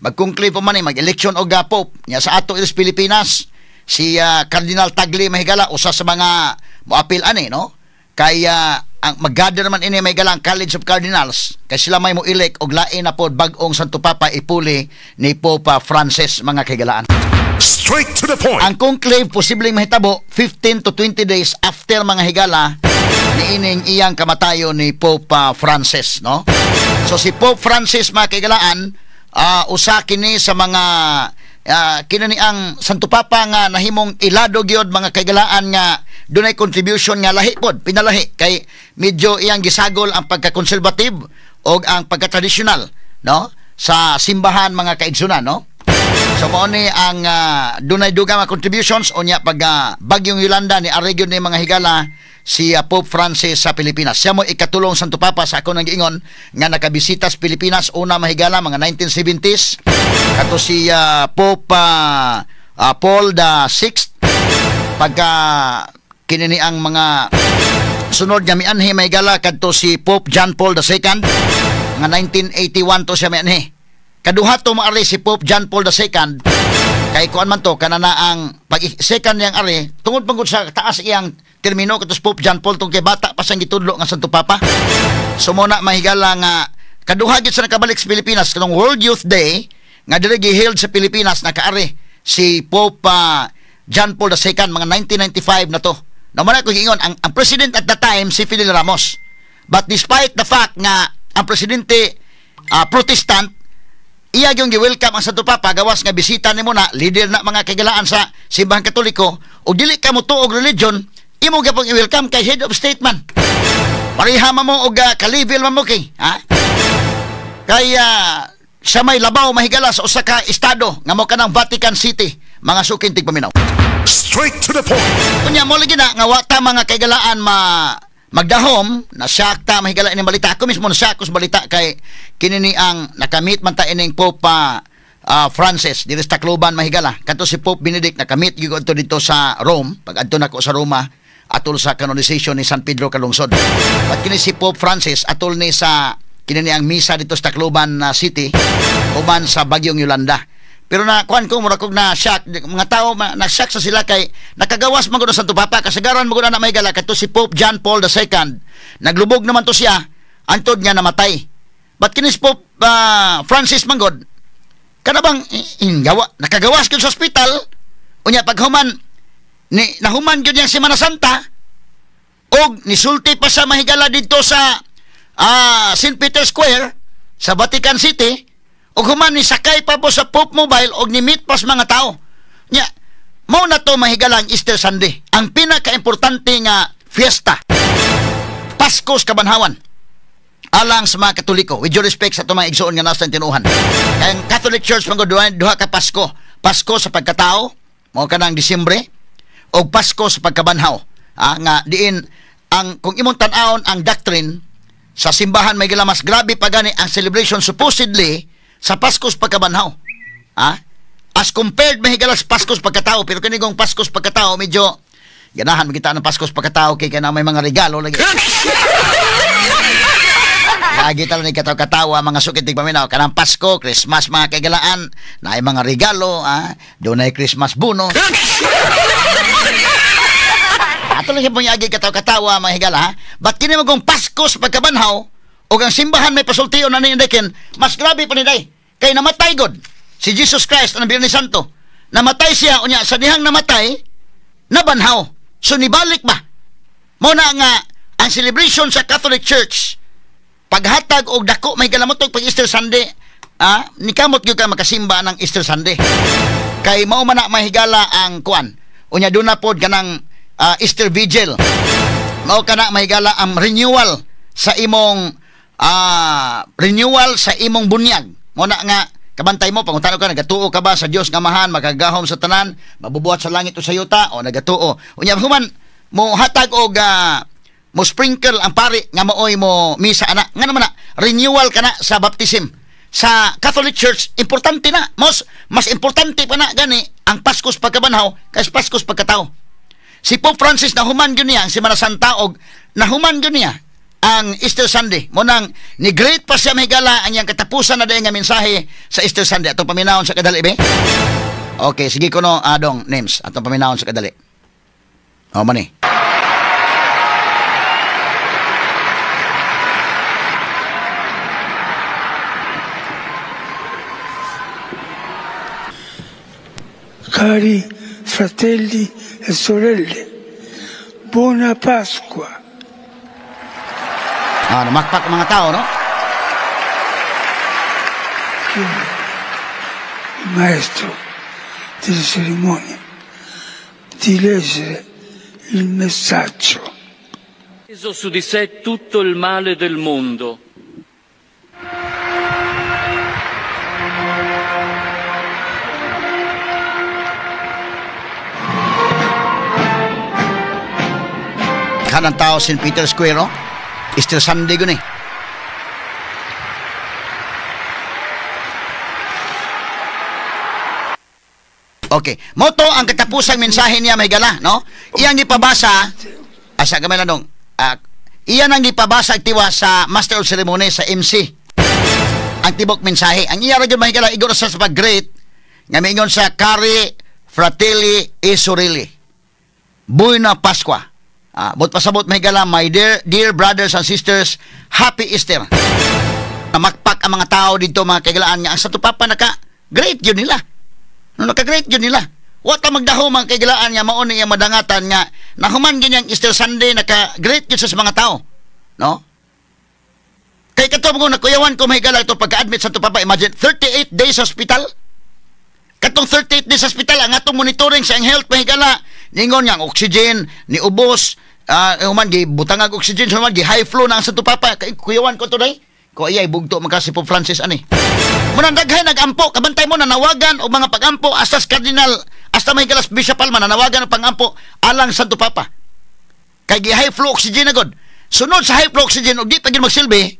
mag-conclave pa man ni mag-election og Pope nya. Sa ato is Pilipinas, si Cardinal Tagle, mahigala, usa sa mga moapil ani, no? Kay ang mag-gather man ini may galang College of Cardinals kay sila may mo-elect og lain na pod bag-ong Santo Papa ipuli ni Pope Francis, mga kahigalaan. Straight to the point. Ang conclave posibleng mahitabo 15 to 20 days after, mga higala, niining iyang kamatayon ni Pope Francis, no? So si Pope Francis, mga kahigalaan, usa kini sa mga kini ni ang Santo Papa nga nahimong ilado gyud, mga kahigalaan, nga dunay contribution nga lahi pod, pinalahi kay medyo iyang gisagol ang pagka-conservative o ang pagka-traditional, no, sa simbahan, mga kaigsunan, no? So mao ni ang dunay dugang mga contributions. Unya pag bagyong Yolanda ni aregyon ni, mga higala, si Pope Francis sa Pilipinas. Siya mo ikatulong Santo Papa sa ako nang giingon nga nakabisita sa Pilipinas. Una, mahigala, mga 1970s kato si Pope Paul the Sixth. Pagka kinini ang mga sunod nga mianhi, mahigala, kadto si Pope John Paul II, nga 1981 to siya mianhi. Kaduha to maari si Pope John Paul II kay Kay kuan man to kanana ang pag second niyang ari tungod pangud sa taas iyang termino katos Pope John Paul tungkol kay bata pa siyang gitudlo nga Santo Papa. So mo na mahigala nga kaduha gyud sa nakabalik sa Pilipinas kanong World Youth Day nga diri giheld sa Pilipinas, nakaari si Pope John Paul II mga 1995 na to. Naman ako giingon ang president at the time si Fidel Ramos. But despite the fact nga ang presidente Protestant, iya yung gi-welcome ang Santo Papa gawas nga bisita nimo na leader na mga kagalaan sa Simbahan Katoliko o dili ka mo tuog religion, imo gyapon i-welcome kay head of state man. Pareha man mo og ka-level man mo kay, ha? Kay sa may labaw mahigala sa usa ka estado nga mo kanang Vatican City, mga suking tigpaminaw. Straight to the point. Unya mo lagi na nga wa ta mga kaigalaan magdahom na shock ta mahigala ining balita. Ako mismo na shock sa balita kay kini ni ang nakamit man ta ining Pope Francis diri sa Tacloban mahigala. Kadto si Pope Benedict nakamit gyud adto dito sa Rome. Pag adto nako sa Roma atol sa canonization ni San Pedro Calungsod. At kini si Pope Francis atol ni sa kini ni ang misa dito sa Tacloban City uban sa bagyong Yolanda. Pero na kuan ko mura kog na shock mga tao na shock sa sila kay nakagawas man gud sa Santo Papa kasagaran man gud na mahigala kadto si Pope John Paul II naglubog naman to siya antod nga namatay. But kini si Pope Francis man gud kana bang ingawa nakagawas gyud sa ospital unya paghuman ni nahuman gyud niyang Semana Santa og nisulti pa sa mahigala didto sa St. Peter's Square sa Vatican City og human ni sakay pa po sa Pope Mobile og ni meet pa sa mga tao. Nya, mao na to mahigala ang Easter Sunday, ang pinakaimportante nga fiesta. Pasko sa kabanhawan. Alang sa mga Katoliko, with due respect sa itong mga igsoon nga nasa tinuhan. Kaya ang Catholic Church man gud duha ka Pasko. Pasko sa pagkatao, mao kanang Disyembre, og Pasko sa pagkabanhaw. Nga diin ang kung imong tan-awon ang doctrine sa simbahan may mas grabe pa gani ang celebration supposedly sa Pasko sa pagkabanhaw. As compared mahigala sa Pasko sa pagkatao, pero kini kong Pasko sa pagkatao medyo ganahan magita ng Pasko sa pagkatao kay kana may mga regalo lagi. Lagi talo ni kataw-katawa mga sukit tigpaminaw kanang Pasko, Christmas mga kaigalaan, naay mga regalo, dunay Christmas bonus. Ato lang siya pong iagi kataw-katawa mga higala, ha? But kini mo kung Pasko sa pagkabanhaw o ang simbahan may pasultiyon na niindekin, mas grabe pa ni day. Kay namatay god si Jesus Christ ang Biyernes Santo. Namatay siya unya sa dihang namatay nabanhaw. So nibalik ba? Mo na nga ang celebration sa Catholic Church paghatag og dako may galamotog pag Easter Sunday, nikamot gyud ka makasimba ng Easter Sunday. Kay mao man na mahigala ang kuan. Unya doon na pod kanang Easter Vigil. Mao kana mahigala ang renewal sa imong bunyag. Mo na nga kabantay mo pangutano ka nagatuo ka ba sa Dios nga Amahan makagahom sa tanan mabubuhat sa langit o sa yuta o nagatuo. Unya human mo hatag og mo sprinkle ang pari nga maoy mo misa ana nga naman na renewal kana sa baptism. Sa Catholic Church importante na mas importante pa na gani ang Pasko sa pagkabanhaw kaysa Pasko sa pagkatao. Si Pope Francis nahuman gyud niya ang Semana Santa og nahuman gyud niya ang Easter Sunday. Mo nang ni great pa siya mahigala ang iyang katapusan na dahil nga mensahe sa Easter Sunday. Atong paminahon sa kadali, be? Okay, sige ko no, adong names. Atong paminahon sa kadali. O, mani. Cari fratelli e sorelle, buona Pasqua. Namakpak ang mga tao, no? Il maestro delle cerimonie di leggere il messaggio. Preso su di sé tutto il male del mondo. Kanang tao St. Peter's Square, no? Easter Sunday guni. Okay. Moto ang katapusang mensahe niya mahigala, no? Iyang gipabasa asa gamay lang dong. Iyan ang gipabasa tiwa sa Master of Ceremony sa MC. Ang tibok mensahe. Ang iya ra gyud mahigala igor sa pag-great Nga miingon sa Cari Fratelli e Sorelle. Buena Pasqua. But pasabot mahigala, my dear brothers and sisters, Happy Easter. Namakpak ang mga tao dito mga kaigalaan nga ang Santo Papa naka-great yun nila. No, naka-great yun nila. Wa ta magdaho mga kaigalaan nga mao ni iyang madangatan nga nahuman ganyang Easter Sunday naka-great yun sa mga tao. No? Kay kato mo nakuyawan ko mahigala ito pagka-admit sa Santo Papa, imagine 38 days sa hospital. Katong 38 days sa hospital ang atong monitoring sa ang health mahigala ningon nga ang oxygen ni ubos, human gi butangag oxygen human gi high flow na ang Santo Papa. Kay kuyawan ko today. Ko ayay bugto man kasi Pope Francis ani. Munang daghay nagampo, kabantay mo nanawagan og mga pagampo hasta sa Cardinal, hasta may galas Bishop Palma nanawagan og pangampo alang Santo Papa. Kay gi high flow oxygen na god. Sunod sa high flow oxygen og di pa gyud magsilbi,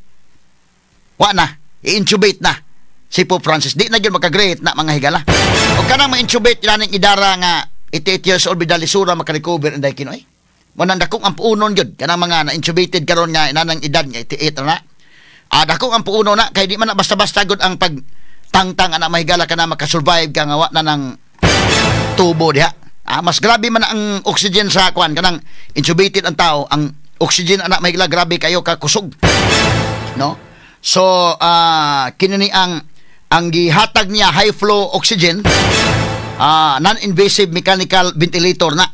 wa na, i-intubate na si Pope Francis. Di na gyud maka-great na mga higala. Og kanang ma-intubate naning idara nga 88 years old bidali sura maka-recover inday kinoy. Munang dakong ang puunon gyud kanang mga na-intubated karon nga inanang edad nga 88 na. Dako ang puuno na kay di man na basta-basta gud ang pagtangtang ana mahigala ka na makasurvive ka nga wa na ng tubo diha. Mas grabe man ang oxygen sa kuan kanang intubated ang tao, ang oxygen ana mahigala grabe kayo ka kusog. No? So kini ni ang gihatag niya high flow oxygen, non-invasive mechanical ventilator na.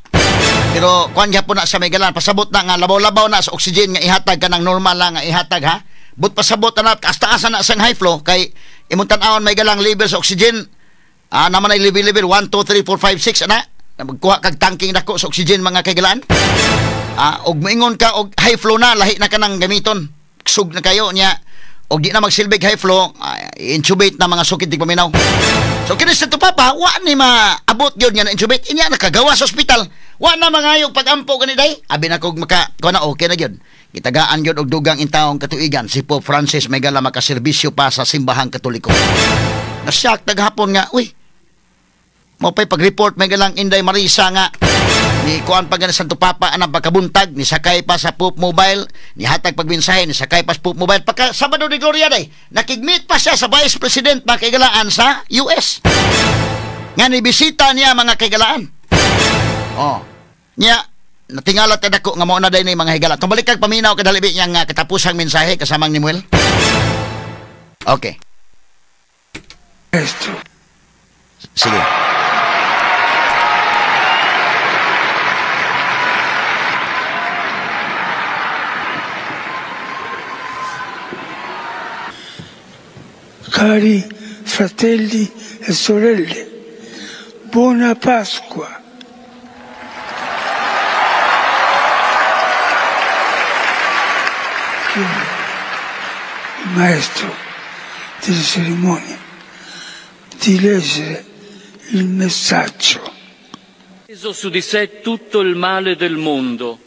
Pero kuan gyapon na sa mahigala pasabot na nga labaw-labaw na sa oxygen nga ihatag kanang normal lang nga ihatag ha. But pasabot na kastaasa na sang high flow kay imong tan-awon may galang level sa oxygen. Naman ay level 1 2 3 4 5 6 ana. Magkuha kag tanking dako sa oxygen mga kaigalaan. Og moingon ka og high flow na lahi na kanang gamiton. Ksug na kayo niya og di na magsilbig high flow, intubate na mga sukid di paminaw. So kini sa Santo Papa wa ni maabot gyud nga na intubate inya nakagawa sa ospital. Wa na mangayog pagampo kani day. Abi na kog maka kuha na okay na gyud. Gitagaan gyud og dugang intawong katuigan si Pope Francis may gala makaserbisyo pa sa simbahang Katoliko. Nasyak taghapon nga, uy, mo pa'y pag-report may galang Inday Marisa nga ni kuan pa gani Santo Papa anang pagkabuntag, ni sakay pa sa Pope Mobile, ni hatag pagmensahe, ni sakay pa sa Pope Mobile. Pagka Sabado de Gloria day, nakigmeet pa siya sa Vice President mga kaigalaan sa US. Nga ni bisita niya mga kaigalaan. Oh, niya natingala ta dako nga mao na day ni mga higala. Tong balik kag paminaw kadalibi niyang katapusang mensahe kasamang ni Muel. Okay. Sige. Cari fratelli e sorelle, buona Pasqua. Il maestro delle cerimonie di leggere il messaggio. Preso su di sé tutto il male del mondo.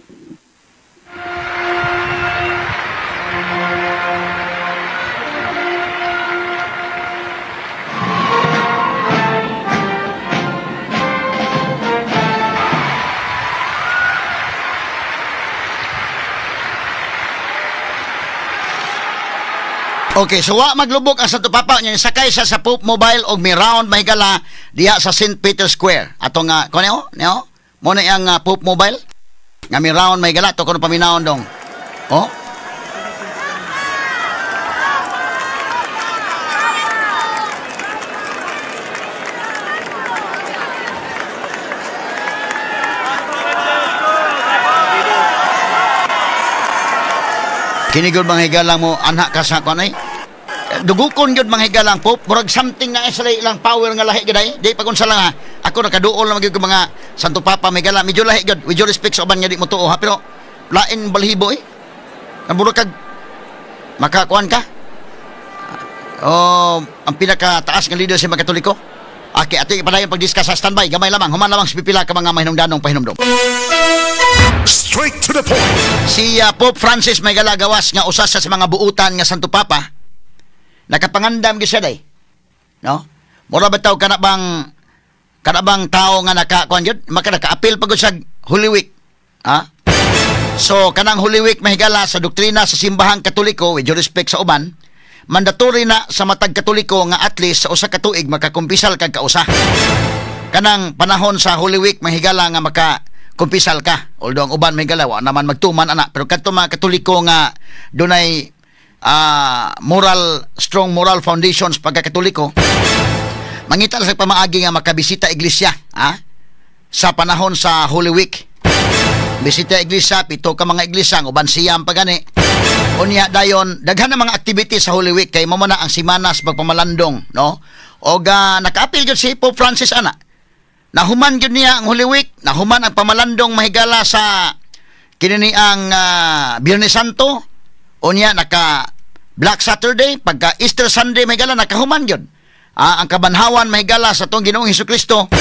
Okay, so wa maglubog ang Santo Papa niya sakay siya sa Pope Mobile og mi round mahigala diha sa St. Peter's Square. Ato nga kuno neo, neo mo na ang Pope Mobile nga mi round mahigala to kuno paminawon dong. Oh. Kini gud mga higala mo anha ka sa kuan ay. Dugukon gyud mga higalang Pope, murag something na sa ilang power nga lahi gyud ay. Di pagunsa lang ha. Ako nakaduol na magyud mga Santo Papa may gala, medyo lahi gyud. With due respect sa uban nga di mo tuo ha, pero lain balhibo eh. Murag kag makakuan ka. Oh, ang pinakataas nga leader sa mga Katoliko. Okay, ato ipadayon pag-discuss sa standby. Gamay lamang, human lamang sa pipila ka mga mahinungdanong pahinumdom. Straight to the point. Si Pope Francis may galagawas nga usa sa mga buutan nga Santo Papa. Nakapangandam gyud siya day. No? Mura ba taw kana bang tao nga nakakuan gyud, maka naka-appeal pa gyud sa Holy Week. Ha? So kanang Holy Week mahigala sa doktrina sa simbahang Katoliko with due respect sa uban, Mandatory na sa matag Katoliko nga at least sa usa ka tuig makakumpisal kag kausa. Kanang panahon sa Holy Week, mahigala, nga makakumpisal ka. Although ang uban, mahigala, wa naman magtuman ana, pero kadto mga Katoliko nga dunay moral strong moral foundations pagka Katoliko, mangita sa pamaagi nga makabisita iglesia, ha? Sa panahon sa Holy Week. Bisita iglesia, pito ka mga iglesia, ang uban siyam pa gani. Unya dayon, daghan na mga activities sa Holy Week kay mao na ang simana sa pagpamalandong, no? Og nakaapil gyud si Pope Francis ana. Nahuman gyud niya ang Holy Week, nahuman ang pamalandong, mahigala, sa kini ang Biyernes Santo, unya naka Black Saturday, pagka Easter Sunday, mahigala, nakahuman gyud. Ang kabanhawan, mahigala, sa atong Ginoong Kristo.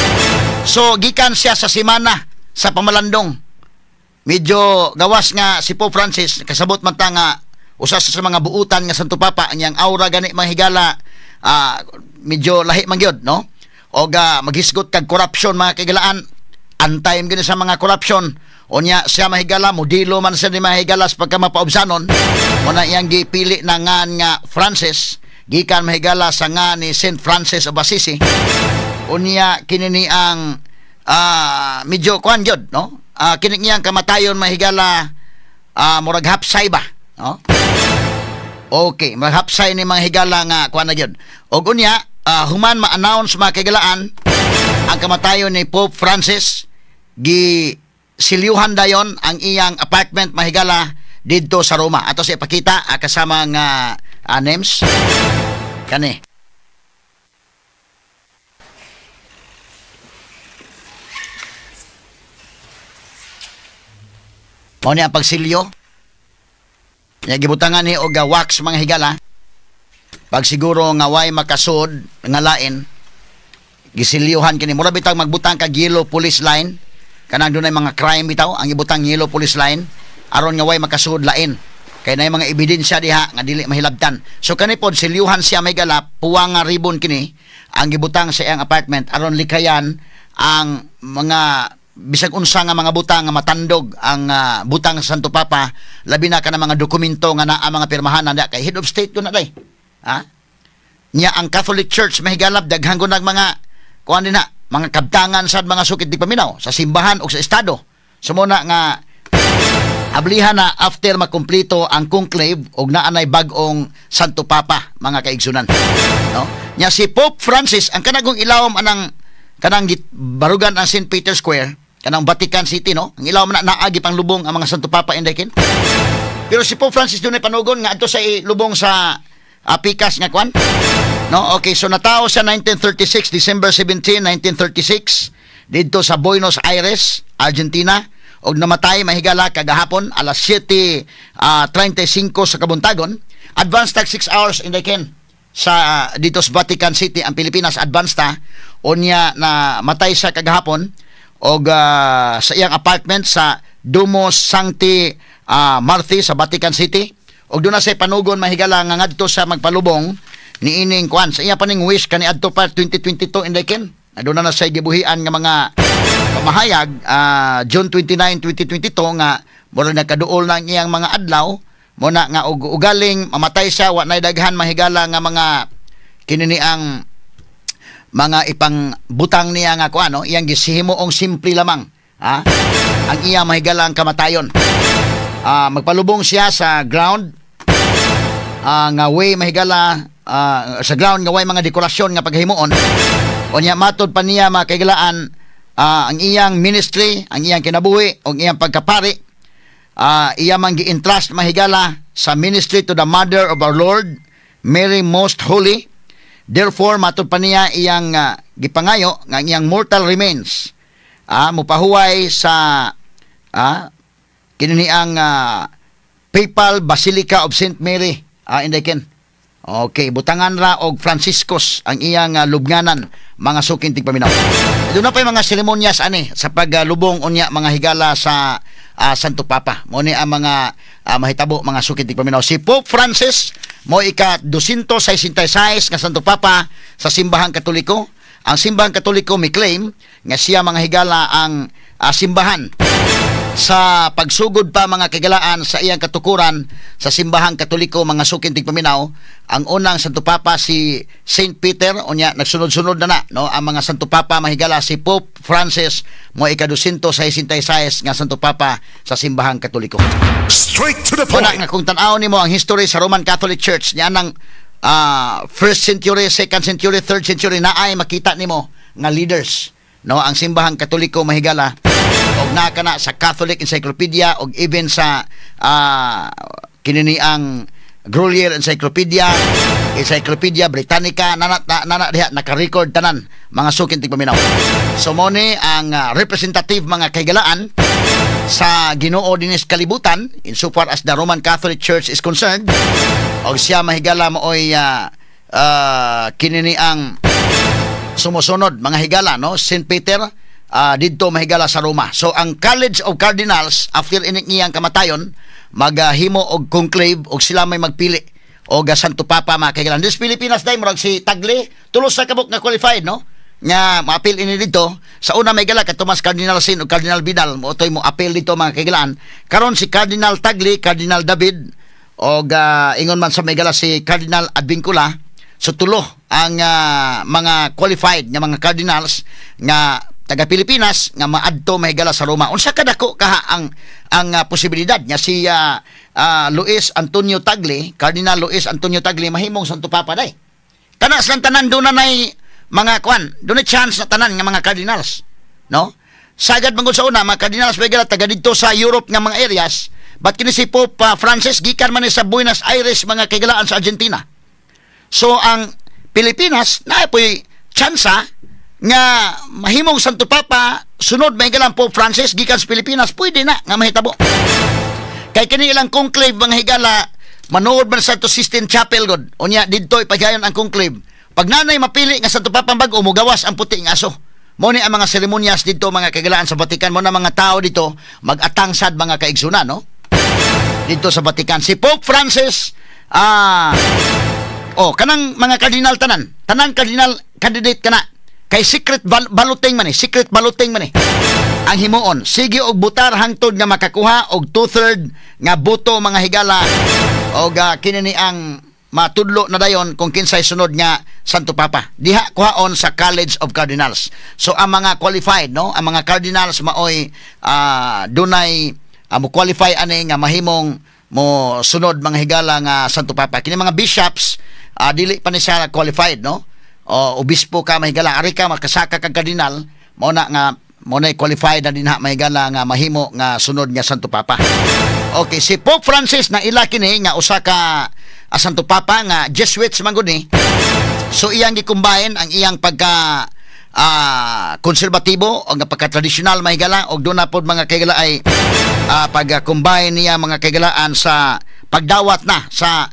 So gikan siya sa simana sa pamalandong. Medyo gawas nga si Pope Francis, kasabot man ta nga usa sa mga buutan nga Santo Papa, ang iyang aura gani, mahigala, medyo lahi man gyud, no? Og maghisgot kag corruption, mga kahigalaan, antay gyud sa mga corruption. Unya siya, mahigala, modelo man siya ni, mahigala, sa pagka mapaubsanon. Mao na iyang gipili na ngan nga Francis gikan, mahigala, sa nga ni Saint Francis of Assisi. Unya kini ni ang medyo kuan gyud, no? Kini niyang kamatayon, mahigala, murag hapsay ba, no? Okay, murag hapsay ni mga higala nga kuan na gyud. Og unya human ma-announce, mga kahigalaan, ang kamatayon ni Pope Francis, gi silyuhan dayon ang iyang apartment, mahigala, didto sa Roma. Ato siya ipakita kasama nga names kani. Mao ni ang pagsilyo. Nya gibutangan ni og wax, mga higala. Pag siguro nga way makasud nga lain, gisilyuhan kini. Mura bitang magbutang kag yellow police line, kanang dunay mga crime bitaw, ang ibutang yellow police line aron nga way makasud lain. Kay nay mga ebidensya diha nga dili mahilabtan. So kani pod silyuhan siya, mahigala, puwang nga ribbon kini ang gibutang sa iyang apartment aron likayan ang mga bisag unsa nga mga butang nga matandog ang butang sa Santo Papa, labi na kana mga dokumento nga naa mga pirmahan na kay head of state ko na day. Ha? Nya ang Catholic Church, mahigala, daghan ko nag mga kuan din na, mga kabtangan sad, mga sukit di paminaw sa simbahan o sa estado. So muna nga ablihan na after makumplito ang conclave og naanay bag-ong Santo Papa, mga kaigsunan, no? Nya si Pope Francis ang kanagong ilawom anang kanang barugan ang St. Peter's Square, kanang Vatican City, no? Ang ilawom na naagi pang lubong ang mga Santo Papa, indekin. Pero si Pope Francis dunay panugon nga adto sa lubong sa pikas nga kwan. No, okay, so natao sa 1936, December 17, 1936, didto sa Buenos Aires, Argentina, og namatay, mahigala, kagahapon alas 7:35 sa kabuntagon. Advance tag 6 hours indekin sa dito sa Vatican City ang Pilipinas, advance ta. Unya na matay sa kagahapon og sa iyang apartment sa Domus Sancti Marthi sa Vatican City. Og doon na siya panugon, mahigala, nga ngadto sa magpalubong niining kuan sa iya paning wish kaniadto pa 2022 indekin. Doon na siya gibuhian nga mga pamahayag June 29, 2022 nga mura nagkaduol na ang iyang mga adlaw. Mo na nga og ugaling mamatay siya, wa nay daghan, mahigala, nga mga kinini ang mga ipang butang niya nga kuan, no? Iyang gisihimuong simple lamang, ha? Ang iya, mahigala, ang kamatayon. Magpalubong siya sa ground nga way, mahigala, sa ground nga way mga dekorasyon nga paghimuon. Unya matod pa niya, mga kahigalaan, ang iyang ministry, ang iyang kinabuhi ug iyang pagkapari, iya man gi-entrust, mahigala, sa ministry to the Mother of our Lord, Mary Most Holy. Therefore, matod pa niya, iyang gipangayo nga ang iyang mortal remains mupahuway sa kini ang Papal Basilica of St. Mary indekin. Okay, butangan ra og Franciscus ang iyang lubnganan, mga suking tigpaminaw. Doon na pa yung mga seremonyas ani sa paglubong unya, mga higala, sa Santo Papa. Mo ni ang mga mahitabo, mga suking tigpaminaw. Si Pope Francis mo ika 266 nga Santo Papa sa Simbahang Katoliko. Ang Simbahang Katoliko mi claim nga siya, mga higala, ang simbahan Sa pagsugod pa, mga kahigalaan, sa iyang katukuran sa Simbahang Katoliko, mga suking tigpaminaw, ang unang Santo Papa si Saint Peter. Unya nagsunod-sunod na na, no, ang mga Santo Papa, mahigala. Si Pope Francis mo ika-266 nga Santo Papa sa Simbahang Katoliko. Straight to the Una point. Nga kung tan-awon nimo ang history sa Roman Catholic Church niya nang first century, second century, third century, naay makita nimo nga leaders, no, ang Simbahang Katoliko, mahigala, og naa kana sa Catholic Encyclopedia og even sa kini ang Grolier Encyclopedia, Encyclopedia Britannica, nana, na, nana diha naka-record tanan, mga suking tigpaminaw. So mo ni ang representative, mga kahigalaan, sa Ginoo dinis kalibutan insofar as the Roman Catholic Church is concerned. Og siya, mahigala, mooy kini ni ang sumusunod, mga higala, no, St. Peter didto, mahigala, sa Roma. So ang College of Cardinals, after ining iyang kamatayon, maghimo og conclave og sila may magpili og Santo Papa, mga kahigalaan. Dis Pilipinas day murag si Tagle, tulos sa kabuk nga qualified, no, nga maapil ini dito. Sa una may gala kadto mas Cardinal Sin o Cardinal Vidal mo otoy mo apil dito, mga kahigalaan. Karon si Cardinal Tagle, Cardinal David og ingon man sa may gala si Cardinal Advincula. So tulo ang mga qualified nga mga cardinals nga taga Pilipinas nga maadto, mahigala, sa Roma. Unsa kadako kaha ang posibilidad nga si Luis Antonio Tagle, Cardinal Luis Antonio Tagle, mahimong Santo Papa day? Kana silang tanan doon na nay mga kwan, doon na chance na tanan nga mga cardinals, no? Sagad man gud sa una mga cardinals mahigala taga didto sa Europe nga mga areas, but kini si Pope Francis gikan man ni sa Buenos Aires, mga kahigalaan, sa Argentina. So ang Pilipinas naa po'y tsansa nga mahimong Santo Papa sunod, mahigala, Pope Francis gikan sa Pilipinas, pwede na nga mahitabo. Kay kini ilang conclave, mga higala, manuod man sa to Sistine Chapel god. Unya didto ipagayon ang conclave. Pag nanay mapili nga Santo Papa bag-o, mogawas ang puti nga aso. Mo ni ang mga seremonyas dito, mga kahigalaan, sa Vatican. Mo na mga tao dito mag-atang sad, mga kaigsunan, no? Dito sa Vatican. Si Pope Francis, oh, kanang mga kardinal tanan, tanan cardinal candidate kana. Kay secret balloting man eh, secret balloting man eh ang himuon. Sige og butar hangtod nga makakuha og two-third nga boto, mga higala, og kini ni ang matudlo na dayon kung kinsay sunod nga Santo Papa. Diha kuhaon sa College of Cardinals. So ang mga qualified, no, ang mga cardinals maoy dunay mo qualify ani nga mahimong mo sunod, mga higala, nga Santo Papa. Kini mga bishops, dili pa ni siya qualified, no? O obispo ka, mahigala, ari ka makasaka kag cardinal, mo na nga mo na qualified na dinha, mahigala, nga mahimo nga sunod nga Santo Papa. Okay, si Pope Francis na ila kini nga usa ka Santo Papa nga Jesuits man gud ni. So iyang gi-combine ang iyang pagka konserbatibo o nga pagka-tradisyonal, mahigala, og doon na pod, mga kaigala, ay pag-combine niya, mga kaigalaan, sa pagdawat na sa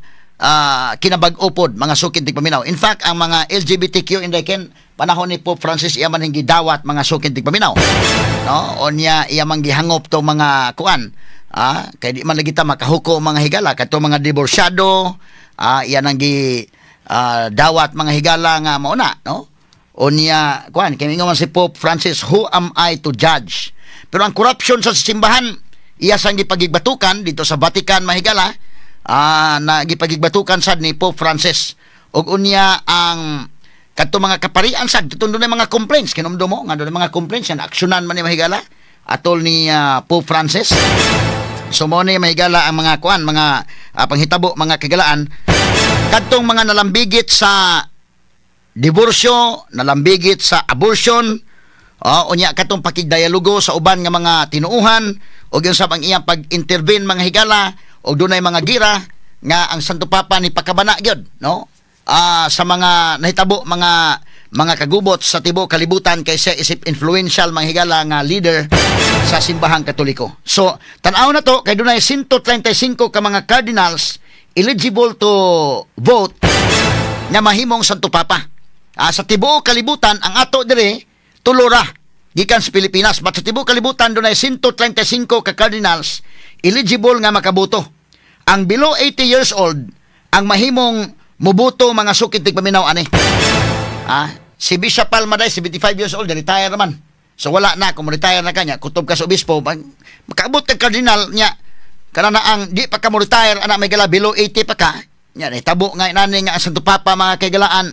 kinabag-o pod, mga suking tigpaminaw. In fact, ang mga LGBTQ inday ken panahon ni Pope Francis iya man gidawat, mga suking tigpaminaw. No? O niya iya man gihangop to mga kuan. Kay di man lagi ta makahuko, mga higala, kadto mga diborsyado, iya nang gi dawat, mga higala, nga mao na, no? O niya kuan kay ingon man si Pope Francis, "Who am I to judge?" Pero ang corruption sa simbahan iya sang gipagigbatukan dito sa Vatican, mahigala, na gipagigbatukan sad ni Pope Francis. Ug unya ang kadto mga kaparian sad tundo na mga complaints, kinumdum mo nga doon mga complaints yan aksyonan man ni, mahigala, atol ni Pope Francis. So mo ni, mahigala, ang mga kuan, mga panghitabo, mga kahigalaan, kadtong mga nalambigit sa diborsyo, nalambigit sa abortion, unya katong pakigdialogo sa uban nga mga tinuuhan, ug yun sa ang iyang pag-intervene, mga higala, ug dunay mga gira nga ang Santo Papa ni pakabana gyud, no? Sa mga nahitabo, mga kagubot sa tibuok kalibutan, kay siya isip influential, mga higala, nga leader sa Simbahang Katoliko. So, tan-aw na to kay dunay 135 ka mga cardinals eligible to vote nga mahimong Santo Papa. Sa tibuok kalibutan, ang ato dire tulo ra gikan sa Pilipinas. But sa tibuok kalibutan dunay 135 ka cardinals eligible nga makaboto. Ang below 80 years old ang mahimong muboto, mga suking tigpaminaw, ani. Si Bishop Palma day 75 years old, retire naman. So wala na, kung retire na kanya, kutob ka sa obispo, makaabot ka cardinal nya, kana na ang di pa ka mo retire ana, may gala, below 80 pa ka. Nya tabo nga inani nga ang Santo Papa, mga kaigalaan,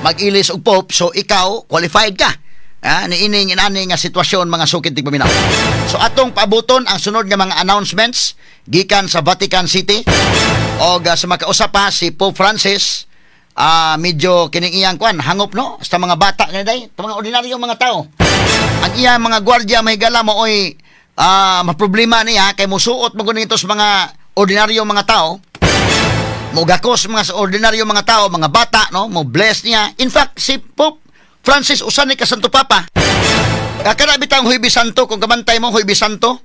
mag-ilis og pope, so ikaw qualified ka. Ah, niining inani nga sitwasyon, mga suking tigpaminaw. So atong paabuton ang sunod nga mga announcements gikan sa Vatican City og sa makausap pa si Pope Francis, medyo kining iyang kwan hangop, no, sa mga bata nga day, sa mga ordinaryong mga tao. Ang iyang mga gwardiya, mahigala, mooy maproblema niya kay musuot mo nito sa mga ordinaryong mga tao, mugakos mga sa ordinaryo mga tao, mga bata, no, mo bless niya. In fact, si Pope Francis usa ni ka Santo Papa. Kana bitang Huwebes Santo, kung kabantay mo Huwebes Santo,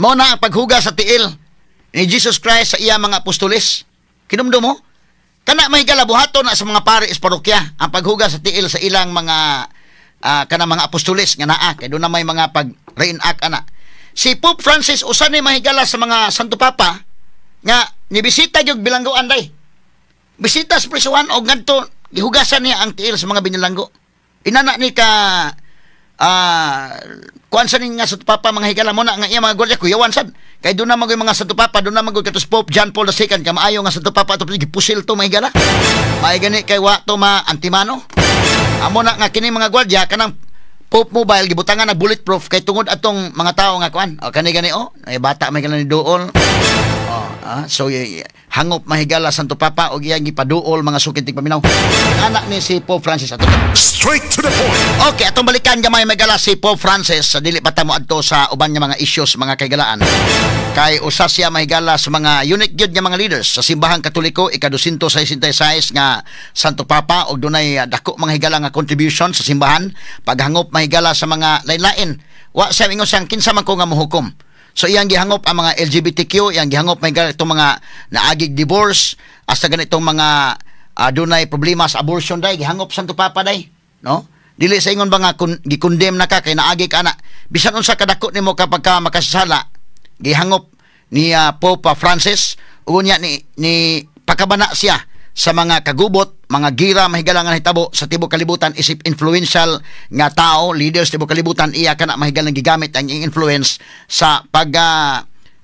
mo na ang paghugas sa tiil ni Jesus Christ sa iya mga apostoles. Kinumdo mo? Kana, mahigala, buhaton na sa mga pari sa parokya ang paghugas sa tiil sa ilang mga kana mga apostoles nga naa kay doon na may mga pag reenact ana. Si Pope Francis usa ni, mahigala, sa mga Santo Papa nga nibisita gyud bilanggoan day. Bisita sa prisuhan og ngadto gihugasan niya ang tiil sa mga binilanggo. Inana ni ka kuan sa ning nga Santo Papa, mga higala, mo na nga iya mga gwardiya kuyawan sad. Kay doon na magoy mga Santo Papa, doon na magoy katos Pope John Paul II ka maayo nga Santo Papa ato, gipusil to, mga higala. May gani kay wa to ma antimano. Amo na nga kini mga gwardiya kanang Pope Mobile gibutangan na bulletproof kay tungod atong mga tao nga kuan. O kani gani oh, ay bata may ni duol. Oh, so hangop, mahigala, Santo Papa og iyang gipaduol, mga suking tigpaminaw. Anak ni si Pope Francis ato. Straight to the point. Okay, atong balikan gamay, mahigala, si Pope Francis sa dili pa ta mo adto sa uban nga mga issues, mga kaigalaan. Kay usa siya, mahigala, sa mga unique gyud nga mga leaders sa Simbahang Katoliko, ika-266 nga Santo Papa og dunay dako, mga higala, nga contribution sa simbahan, paghangop, mahigala, sa mga lain-lain. Wa sa ingon sang kinsa man ko nga mohukom. So iyang gihangop ang mga LGBTQ, iyang gihangop, mahigala, itong mga naagig divorce, hasta ganitong mga dunay problema sa abortion day, gihangop Santo Papa day, no? Dili sa ingon ba nga kun, gikondemn na ka kay naagi ka na. Bisan unsa kadako nimo kapag ka makasasala, gihangop ni Pope Francis ug unya ni pakabana siya sa mga kagubot, mga gira, mahigala, nga nahitabo sa tibok kalibutan isip influential nga tao, leaders tibok kalibutan, iya kana, mahigala, gigamit ang iyang influence sa pag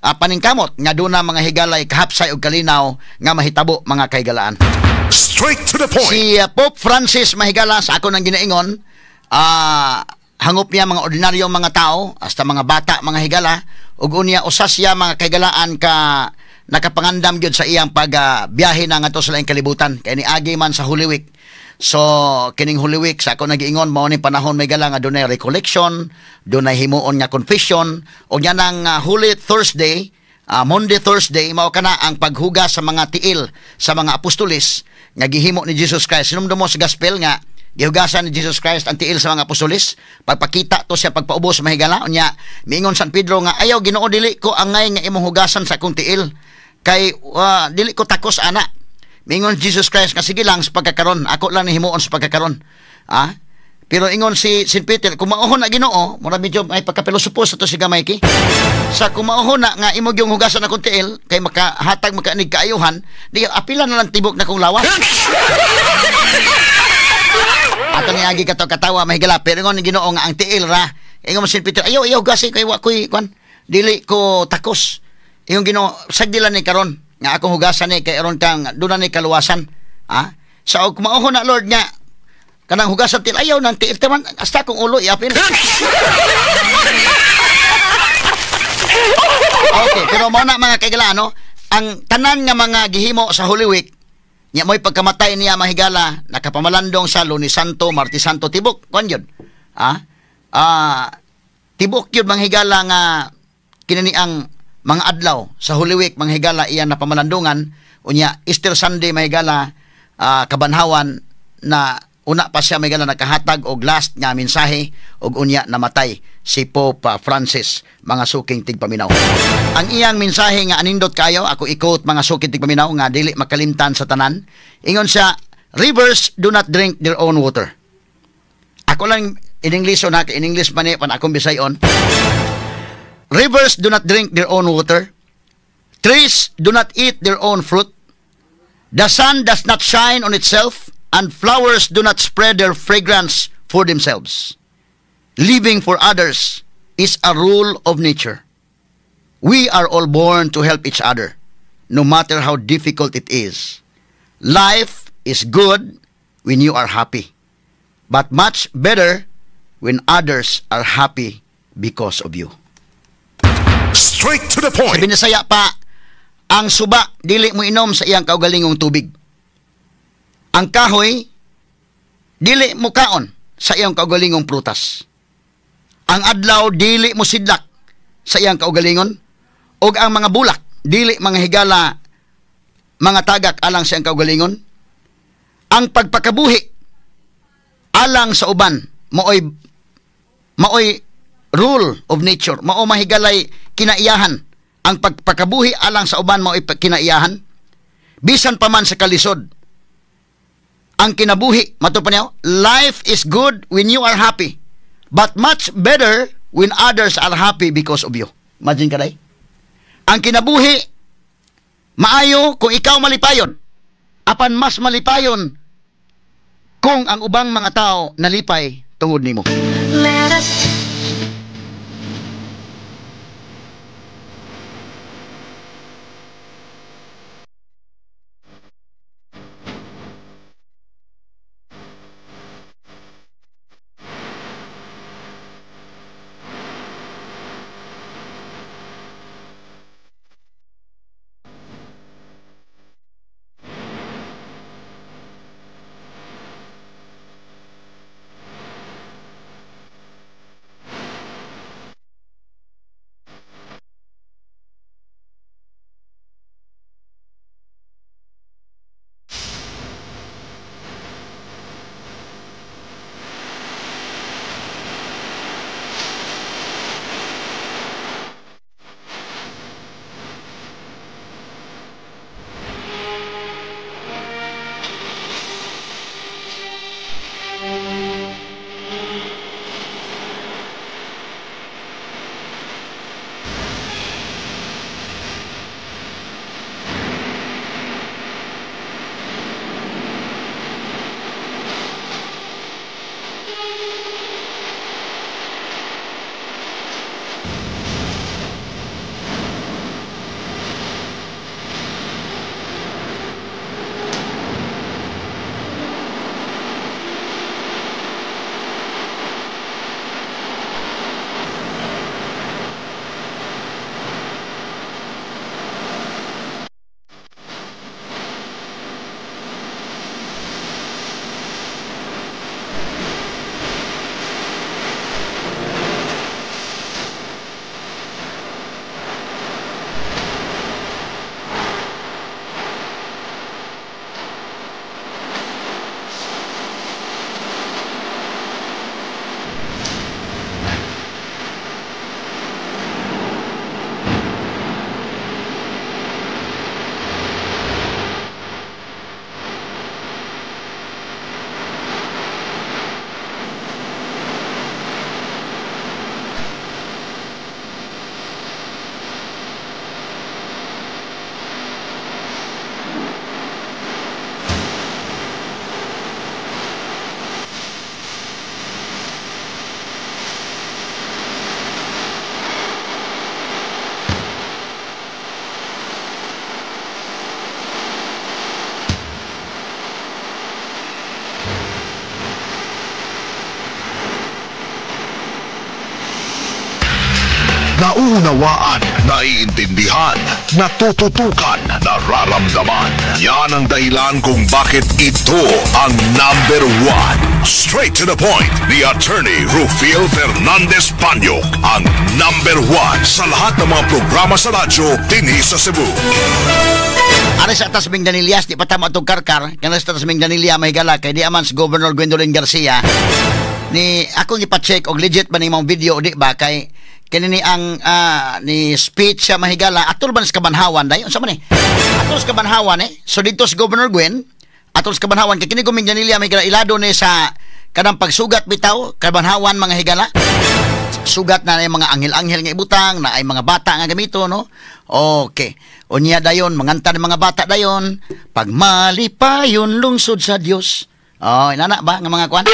paningkamot nga duna, mga higalay, kahapsay og kalinaw nga mahitabo, mga kahigalaan. Straight to the point. Si Pope Francis, mahigala, sa ako nang ginaingon, hangop niya mga ordinaryong mga tao, hasta mga bata, mga higala, ug unya usa siya, mga kahigalaan, ka nakapangandam gyud sa iyang pag biyahe na ngadto sa laing kalibutan kay niagi man sa Holy Week. So kining Holy Week sa ako nagiingon mao ni panahon, may gala, nga dunay recollection, dunay himuon nga confession ug nya nang Holy Thursday, Maundy Thursday, mao kana ang paghugas sa mga tiil sa mga apostoles nga gihimo ni Jesus Christ. Sinumdum mo sa gospel nga gihugasan ni Jesus Christ ang tiil sa mga apostoles. Pagpakita to siya pagpaubos, mahigala. Unya, miingon San Pedro nga, "Ayaw, Ginoo, dili ko angay nga imong hugasan sa akong tiil. Kay dili ko takos ana." Miingon Jesus Christ nga, "Sige lang sa pagkakaron, ako lang ni himuon sa pagkakaron." Ah? Pero ingon si St. Peter, "Kung mauhon na, Ginoo," mura medyo ay pagkapilosopo sa to si gamay ki. "Sa kung mauhon na nga imo gyung hugasan akong tiil kay makahatag makaanig kaayuhan, di apila na lang tibok na kong lawas." Ato ni agi kato katawa, mahigala, pero ingon ni Ginoo nga ang tiil ra. Ingon mo St. Peter, "Ayaw, ayaw gasi kay wa koy kwan. Dili ko takos." Ingon Ginoo, "Sagdi lang ni karon nga akong hugasan ni kay aron kang doon ni kaluwasan." Ah? Sa og mauhon na, Lord, nga kanang hugasan tiil, ayaw nang tiil taman hasta akong ulo iapil. Okay, pero mao na, mga kaigala, no? Ang tanan nga mga gihimo sa Holy Week, nya mo'y pagkamatay niya, mahigala, nakapamalandong sa Lunes Santo, Martes Santo, tibok, kuan yun. Ah? Tibok yun, mga higala, nga kinini ang mga adlaw sa Holy Week, mga higala, iyan na pamalandungan. Unya Easter Sunday, mahigala, kabanhawan na una pa siya, mahigala, nakahatag og last nga mensahe og unya namatay si Pope Francis, mga suking tigpaminaw. Ang iyang mensahe nga anindot kayo, ako i-quote, mga suking tigpaminaw, nga dili makalimtan sa tanan. Ingon siya, "Rivers do not drink their own water." Ako lang in English na, in English man ni pan akong bisayon. "Rivers do not drink their own water. Trees do not eat their own fruit. The sun does not shine on itself, and flowers do not spread their fragrance for themselves." Living for others is a rule of nature. We are all born to help each other, no matter how difficult it is. Life is good when you are happy, but much better when others are happy because of you. Straight to the point. Sa Binisaya pa, ang suba dili mo inom sa iyang kaugalingong tubig. Ang kahoy dili mo kaon sa iyang kaugalingong prutas. Ang adlaw dili mo sidlak sa iyang kaugalingon, ug ang mga bulak dili mga higala mga tagak alang sa iyang kaugalingon. Ang pagpakabuhi alang sa uban maoy rule of nature, mao mahigalay kinaiyahan. Ang pagpakabuhi alang sa uban maoy kinaiyahan, bisan pa man sa kalisod. Ang kinabuhi, mato pa niya, life is good when you are happy, but much better when others are happy because of you. Imagine ka day. Ang kinabuhi, maayo kung ikaw malipayon, apan mas malipayon kung ang ubang mga tao nalipay tungod nimo. Let us Nauunawaan, naiintindihan, natututukan, nararamdaman. Yan ang dahilan kung bakit ito ang number one. Straight to the point, ni Attorney Rufil Fernandez Panyok, ang number one sa lahat ng mga programa sa radyo dinhi sa Cebu. Ari sa atas Mingdanillas, di pa tama itong karkar. Kana sa atas Mingdanilla, may gala kay di aman si Governor Gwendolyn Garcia. Ni akong ipa-check og legit ba ni mong video o di ba kay kini ni ang ni speech siya mahigala atol ba sa Kabanhawan day unsa man ni atol sa Kabanhawan eh. So dito si Governor Gwen atol sa Kabanhawan kay kini ko Mingdanilla may ilado ni sa kanang pagsugat bitaw Kabanhawan mga higala. Sugat na ay mga anghel-anghel nga ibutang na ay mga bata nga gamito no. Okay. Unya dayon manganta ng mga bata dayon pagmalipayon lungsod sa Dios. Oh, inana ba nga mga kwan?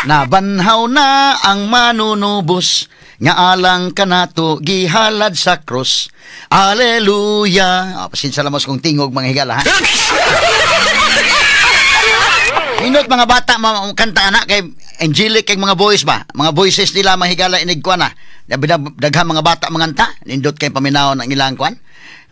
Nabanhaw na ang manunubos nga alang kanato gihalad sa krus. Aleluya. Oh, pasensya lang kung tingog mga higala ha. Hindot mga bata kanta anak kay angelic kay mga voice ba? Mga voices nila mga higala inig kuan na. Daghan mga bata manganta, nindot kay paminawon ang ilang kuan.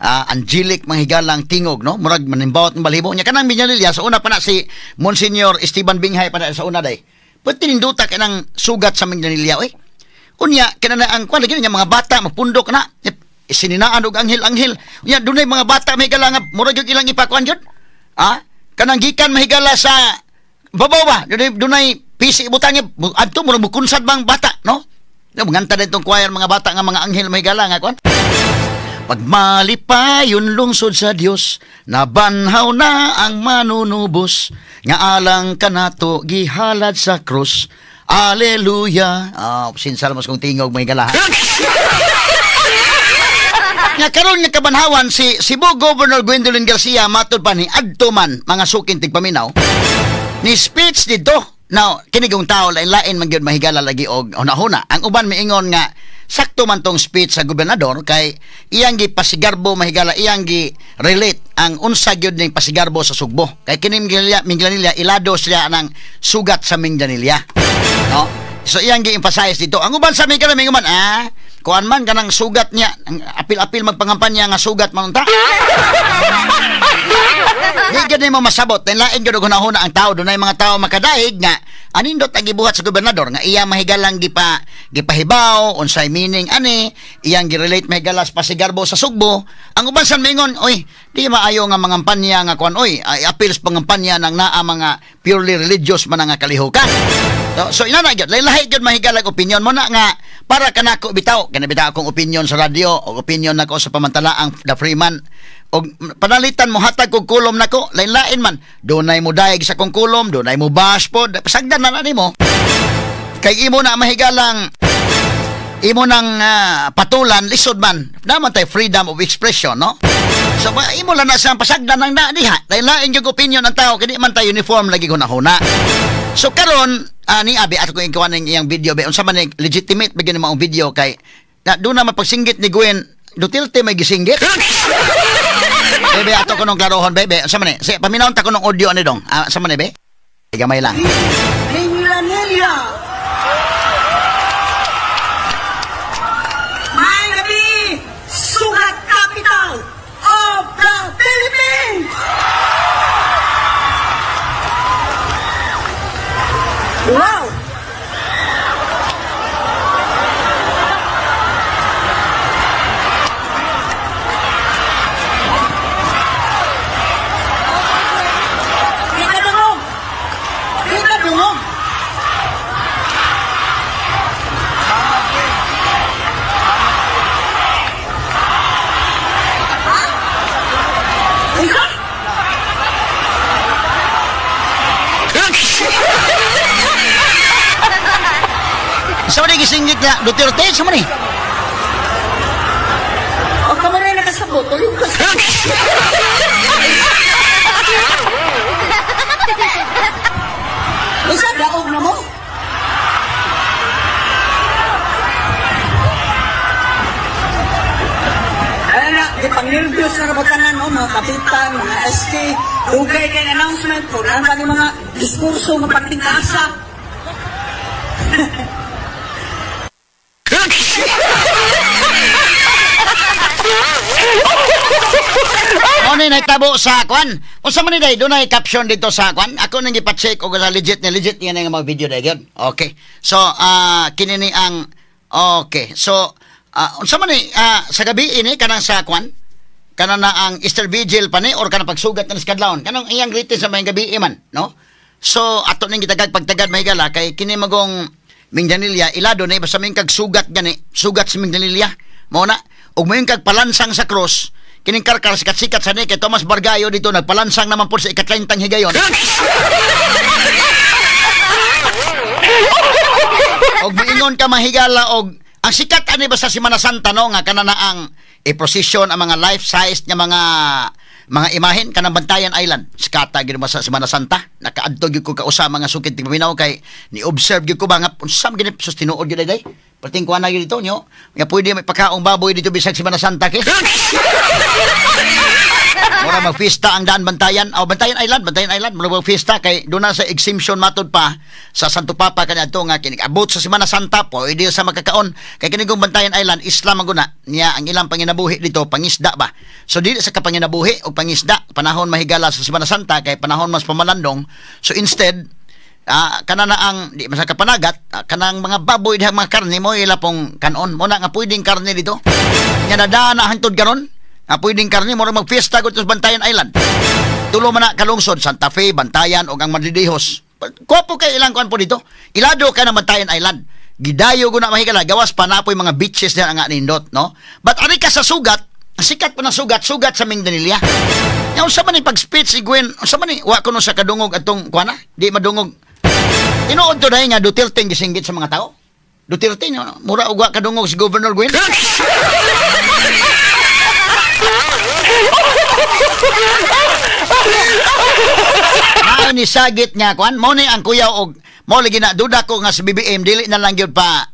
Angelic mga higala ang tingog no, murag manimbawot ng balibo nya kanang Minglanilla sa una pa na si Monsignor Esteban Binghay pa na sa una day. Pwede ninduta kay nang sugat sa Minglanilla oy. Unya kinana ang kuan lagi niya mga bata magpundok na sininaan og anghel-anghel. Unya dunay mga bata mahigala nga murag yung ilang ipakuan gyud. Ah, kanang gikan mahigala sa babaw ba? Dunay PC ibutan niya adto murag mukunsad bang bata no? Manganta din tong choir mga bata nga mga anghel mahigala nga kuan. Pagmalipayon lungsod sa Dios, nabanhaw na ang manunubos nga alang kanato gihalad sa krus. Aleluya. Ah, sinsal mas kung tingog may galahan. Nga karon nga kabanhawan si Cebu Governor Gwendolyn Garcia matud pa ni adto man mga suking tigpaminaw ni speech didto. Now, kinigong tao lain-lain man gyud mahigala lagi og hunahuna. Ang uban miingon nga sakto man tong speech sa gobernador kay iyang gipasigarbo mahigala, iyang gi-relate ang unsa gyud ning pasigarbo sa Sugbo. Kay kini Minglanilla ilado siya ng sugat sa Minglanilla. No? So iyang gi-emphasize dito. Ang uban sa mahigala miingon man, kuan man kanang sugat niya, ang apil-apil magpangampanya nga sugat man unta. Di gyud nimo masabot, lain gyud og hunahuna ang tao, dunay mga tao makadaig nga anindot ang gibuhat sa gobernador nga iya mahigalang gipahibaw unsay meaning ani, iyang gi-relate mahigala sa pasigarbo sa Sugbo. Ang uban sa mingon, oy, di maayo nga mangampanya nga kuan oy, ay appeal sa pangampanya nang naa mga purely religious man nga kalihukan. So inana gyud, lahi gyud mahigalag opinion mo na nga para kanako bitaw, kana bitaw akong opinion sa radyo o opinion nako sa pamantalaang The Freeman. Og panalitan mo hatag kog kulom nako, lain-lain man. Dunay mo daig sa kong kulom, dunay mo bash pod, pasagdan na nimo. Kay imo na mahigalang imo nang patulan lisod man. Naman tay freedom of expression, no? So imo lang na siyang pasagdan ang na diha. Lain-lain gyud opinion ang tao kay di man tay uniform lagi hunahuna. So karon ni abi ato ko ikuan ning iyang video be unsa man ni legitimate ba gyud maong video kay na doon na mapagsinggit ni Gwen Duterte may gisinggit. Bebe, ato ko nung klarohon, bebe. Unsa man ni? Si paminawon ta ko nung audio ani dong. Unsa man ni, be? Gamay lang. Minglanilla. May gabi, sugat capital of the Philippines. Wow! Sa mani gisinggit na Duterte sa mani. O kamo rin nakasabot, tulog ka. Unsa daog na mo? Ay na, gipang-nervyos na kabatanan no, mga kapitan, mga SK, dugay kay announcement, kung ano pa mga diskurso nga pagtingkasa. Ano yung nahitabo sa kwan? Unsa man ni day, dunay caption dito sa kwan. Ako nang ipa-check og legit ni legit niya nga mga video day gyud. Okay. So kini ni ang okay. So unsa man ni sa gabi ini kanang sa kwan? Kanang na ang Easter Vigil pa ni or kanang pagsugat ng skadlawon. Kanang iyang greeting sa may gabi man, no? So ato ning gitagag pagtagad mahigala kay kini magong Minglanilla ilado na basta may kag sugat gani, sugat sa Minglanilla. Mao na ug may kag palansang sa cross. Kining karkar sikat-sikat sa ni kay Tomas Bargallo dito nagpalansang naman po sa ika-30 higayon. Og moingon ka mahigala og ang sikat ani basta si Semana Santa no nga kana na ang i-procession ang mga life size nga mga mga imahen kanang Bantayan Island. Skata gyud mo sa Semana Santa. Nakaadto gyud ko kausa mga sukit tigpaminaw kay ni-observe gyud ko ba nga unsam gyud sus tinuod gyud day. Perting kuha na gyud dito nyo. Nga pwede may pakaong baboy dito bisag Semana Santa kay. Mura magfista ang daan Bantayan. Oh, Bantayan Island, Bantayan Island. Mura magfista kay doon na sa exemption matod pa sa Santo Papa kaniadto nga kinig abot sa Semana Santa pwede sa makakaon kay kini kong Bantayan Island Islam ang guna niya ang ilang panginabuhi dito pangisda ba. So dili sa kapanginabuhi og pangisda panahon mahigala sa Semana Santa kay panahon mas pamalandong. So instead kana na ang di man sa kapanagat kanang mga baboy diha mga karne mo ila pong kanon mo na nga pwedeng karne dito. Nya nadaan na hangtod karon nga pwedeng karne mo magfiesta gud sa Bantayan Island. Tulo man na kalungsod Santa Fe, Bantayan ug ang Madridejos. Kuwapo kay ilang kuan po dito. Ilado ka ng Bantayan Island. Gidayo guna mahigala gawas pa na po'y mga beaches diha nga nindot, no? But ari ka sa sugat, sikat pa na sugat, sugat sa Mindanilla. Nya unsa man ni pag-speech si Gwen, unsa man ni wa kuno sa kadungog atong kuana? Di madungog. Tinuod to dai nga Duterte gisinggit sa mga tao. Duterte no, mura og wa kadungog si Governor Gwen. Mao ni sagit nga kuan mo ni ang kuyaw og mo lagi na duda ko nga si BBM dili na lang gyud pa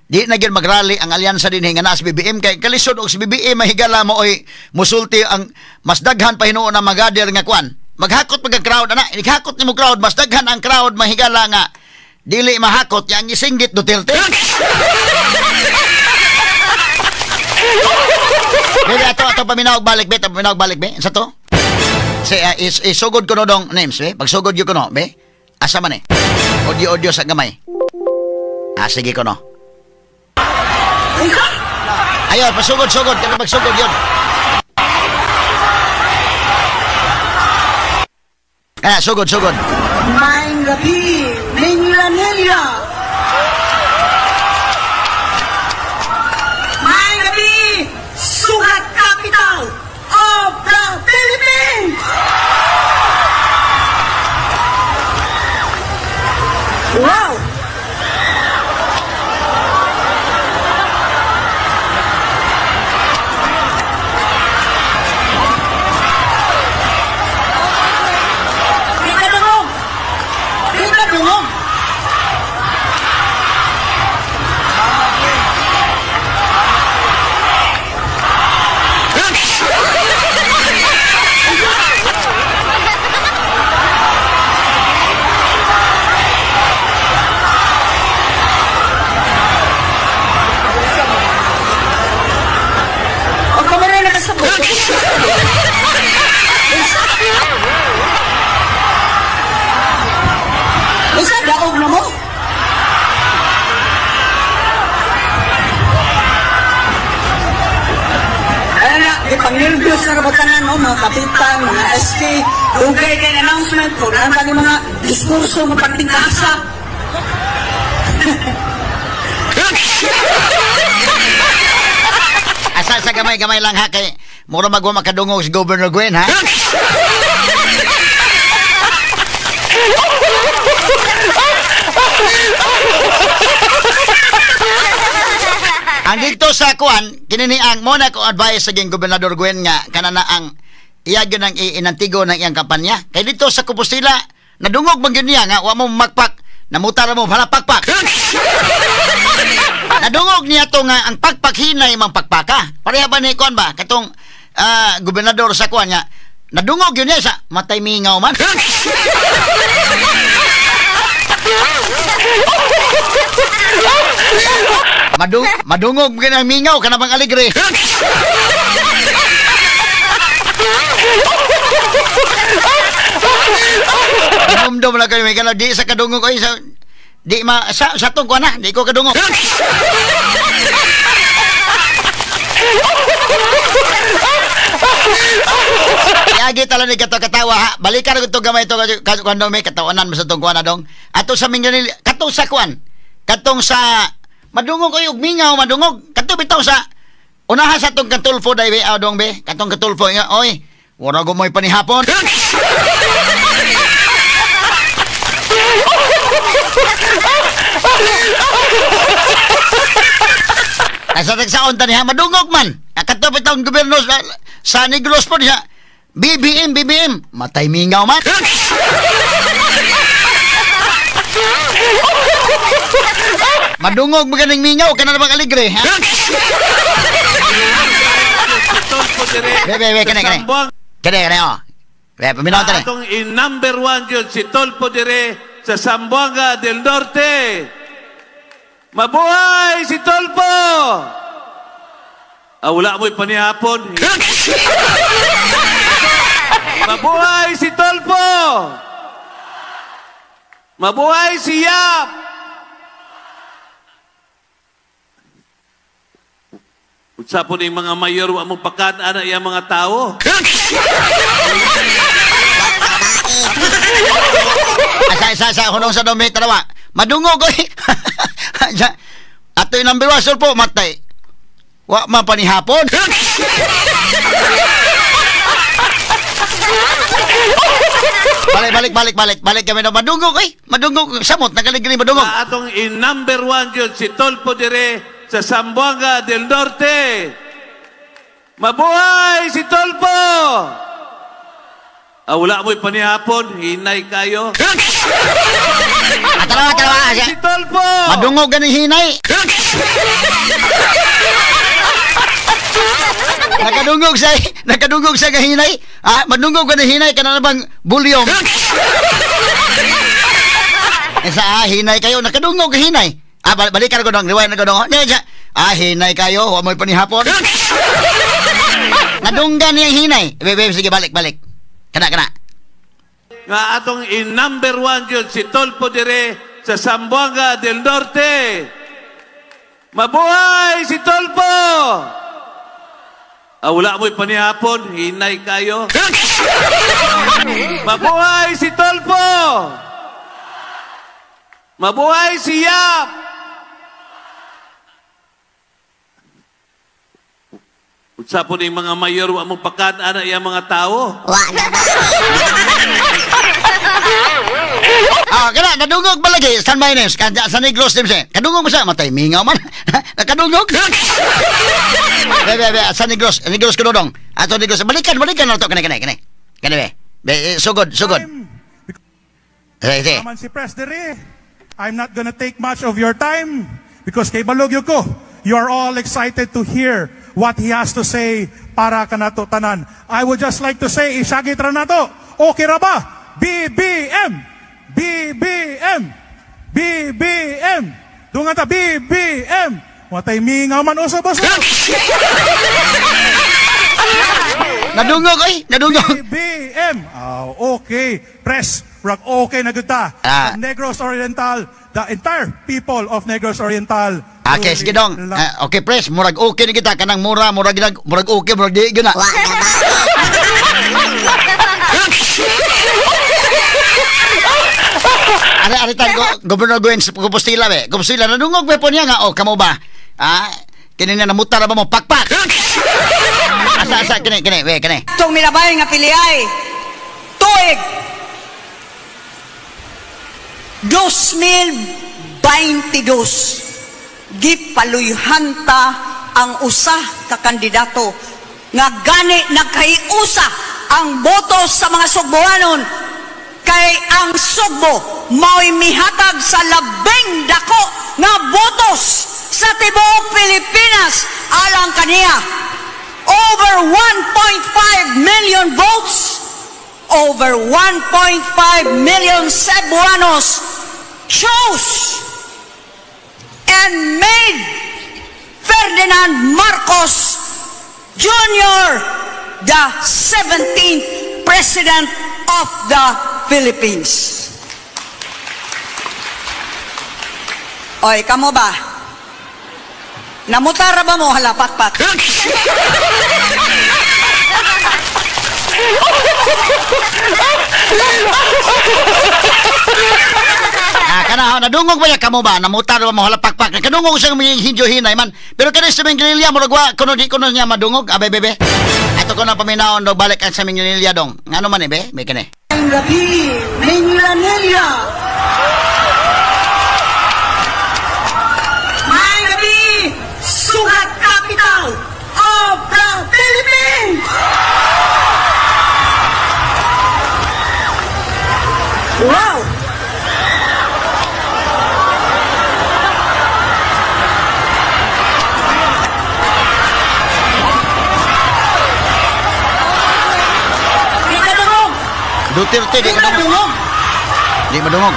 di na gyud magrally ang alyansa dinhi nga naa si BBM kay kalisod og si BBM mahigala mo oy musulti ang mas daghan pa hinuon ang magader nga kuan maghakot pag ang crowd ana ighakot nimo crowd mas daghan ang crowd mahigala nga dili mahakot yang isinggit Duterte. Dili ato paminaw balik be, paminaw balik be. Sa to? Si isugod ko no dong names be. Pagsugod gyud ko no be. Asa man eh? Audio audio sa gamay. Ah sige ko no. Ayo pasugod-sugod kana pagsugod yun. Ah sugod-sugod. Maayong gabi, Mindanao. Maayong gabi, Sugat Capital of the Philippines. Wow! Di ka dungog! Di ka dungog! Isa daog na mo? Ayun na, ipang-nervyos na kabatanan, no? Mga kapitan, mga SK, dugay kay announcement, kung ano pa mga diskurso, mga pagtingkasa. Asa sa gamay-gamay lang ha, kay mura magwa makadungog si Governor Gwen, ha? Ang dito sa kuan, kinini ang muna ko advice sa ging Gobernador Gwen nga kanana ang iya gyud ang iinantigo ng iyang kampanya. Kay dito sa Compostela, nadungog man gyud niya nga wa mo magpak, namutar mo hala pakpak. Nadungog niya to nga ang pakpak hinay mang pakpaka. Pareha ba ni kuan ba katong gobernador sa kuan nga nadungog gyud niya sa matay mingaw man. Madungog gyud ang mingaw kana bang aligre. Dumdum lang kayo may kalaw di sa kadungog oy sa di ma sa tong kuan na di ko kadungog. Yagi tala ni kato katawa ha. Balikan ko to gamay to kuan dong may katawanan mo sa tong kuan na dong. Ato sa Mindanao katong sa kuan. Katong sa madungog oy og mingaw madungog. Kato bitaw sa unahan sa tong Katulfo dai be dong be. Katong Katulfo nga oy. Wala ko mo'y panihapon. Sa tagsaon ta niya madungog man. Kato bitaw ang gobyerno sa Negros po niya. BBM, BBM. Matay mingaw man. Madungog maganing mingaw kana na bang aligre, ha? Be, be, be, kene, kene. Kene, kene, oh. Be, paminaw ta ni. Atong in number 1 yun, si Tulfo dire sa Zamboanga del Norte. Mabuhay si Tulfo! Ah, wala mo'y panihapon. Mabuhay si Tulfo! Mabuhay si Yap! Unsa po ning mga mayor, wa mo pakan-ana iyang mga tao? Asa, asa, hunong sa dumi, tarawa. Madungog, oy. Ato yung number 1, Sulpo, matay. Wa man panihapon. Balik, balik, balik, balik. Balik kami na madungog, oy. Madungog, samot, nakaligri, madungog. Atong in number 1 yun, si Tulfo dire sa Zamboanga del Norte. Mabuhay si Tulfo! Ah, wala mo'y panihapon, hinay kayo. Ah, tarawa, tarawa. Si Tulfo! Madungog ganing hinay. Nakadungog sa gahinay. Ah, madungog ganing hinay kana na bang bulyong. Sa ah, hinay kayo, nakadungog hinay. Ah, balikan ko dong, rewind ko dong. Ah, hinay kayo, wa mo'y panihapon. Nadunggan niyang hinay. Be, sige, balik, balik. Kana, kana. Nga atong in number 1 yun, si Tulfo dire sa Zamboanga del Norte. Mabuhay si Tulfo! Ah, wala mo'y panihapon, hinay kayo. Mabuhay si Tulfo! Mabuhay si Yap! Unsa po ning mga mayor, wa mo pakan-ana iyang mga tao? Wa na ba? Ah, kana nadungog ba lagi San Maines, sa Negros din siya. Kadungog mo siya, matay mingaw man. Nakadungog. Be, be, be, sa Negros, Negros kuno dong. Ato Negros, balikan, balikan na to kani kani kani. Kani be. Be, sugod, sugod. Naman si Pres diri. I'm not gonna take much of your time because kay balog ko. You are all excited to hear what he has to say para kanato tanan. I would just like to say, isagit ra nato. Okay ra ba? BBM! BBM! BBM! Dungan ta, BBM! Watay mingaw man uso boss. Nadungog oy, nadungog. BBM. Oh, okay. Press, rag okay na gud ta. Negros Oriental, the entire people of Negros Oriental. Okay, sige dong. Okay, press, murag okay ni kita kanang mura, murag murag okay, murag di gyud na. Are are tan Governor Gwen Compostela be. Compostela nadungog be po niya nga oh kamo ba? Ah, kini na namutar ba mo pakpak. Asa asa kini kini be kini. Tong milabay nga piliay. Tuig 2022 gipaluyhanta ang usa ka kandidato nga gani nagkahiusa ang boto sa mga Sugboanon kay ang Sugbo mao'y mihatag sa labing dako nga botos sa tibuok Pilipinas alang kaniya. Over 1.5 million votes, over 1.5 million Cebuanos chose and made Ferdinand Marcos Jr. the 17th President of the Philippines. Oy, kamo ba? Namutara ba mo halapakpak? Ah, kana nadungog ba ya kamo ba? Namutar ba mo halapakpak? Nakadungog sa mga hindyo hinay man. Pero kani sa Minglanilla murag wa kuno di kuno niya madungog. Abe bebe. Ato kuno paminawon dog balik ang sa Minglanilla dong. Ngano man eh be? May kani. Gabi, Minglanilla. May gabi, Sugat Capital of the Philippines. Duterte di madungog. Di madungog.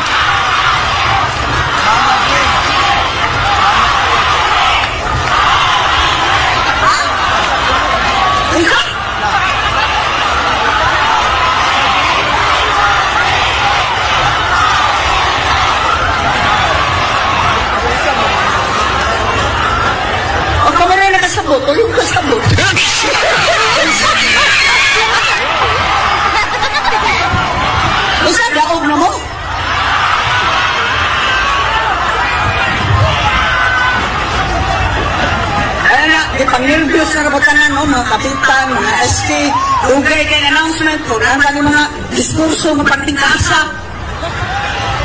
Kasabot, tulog kasabot. Unsa daog na mo? Ay na, gipang-nervyos na rabatanan no, mga kapitan, mga SK, dugay kay announcement, kung ano mga diskurso, mga pagtingkasa.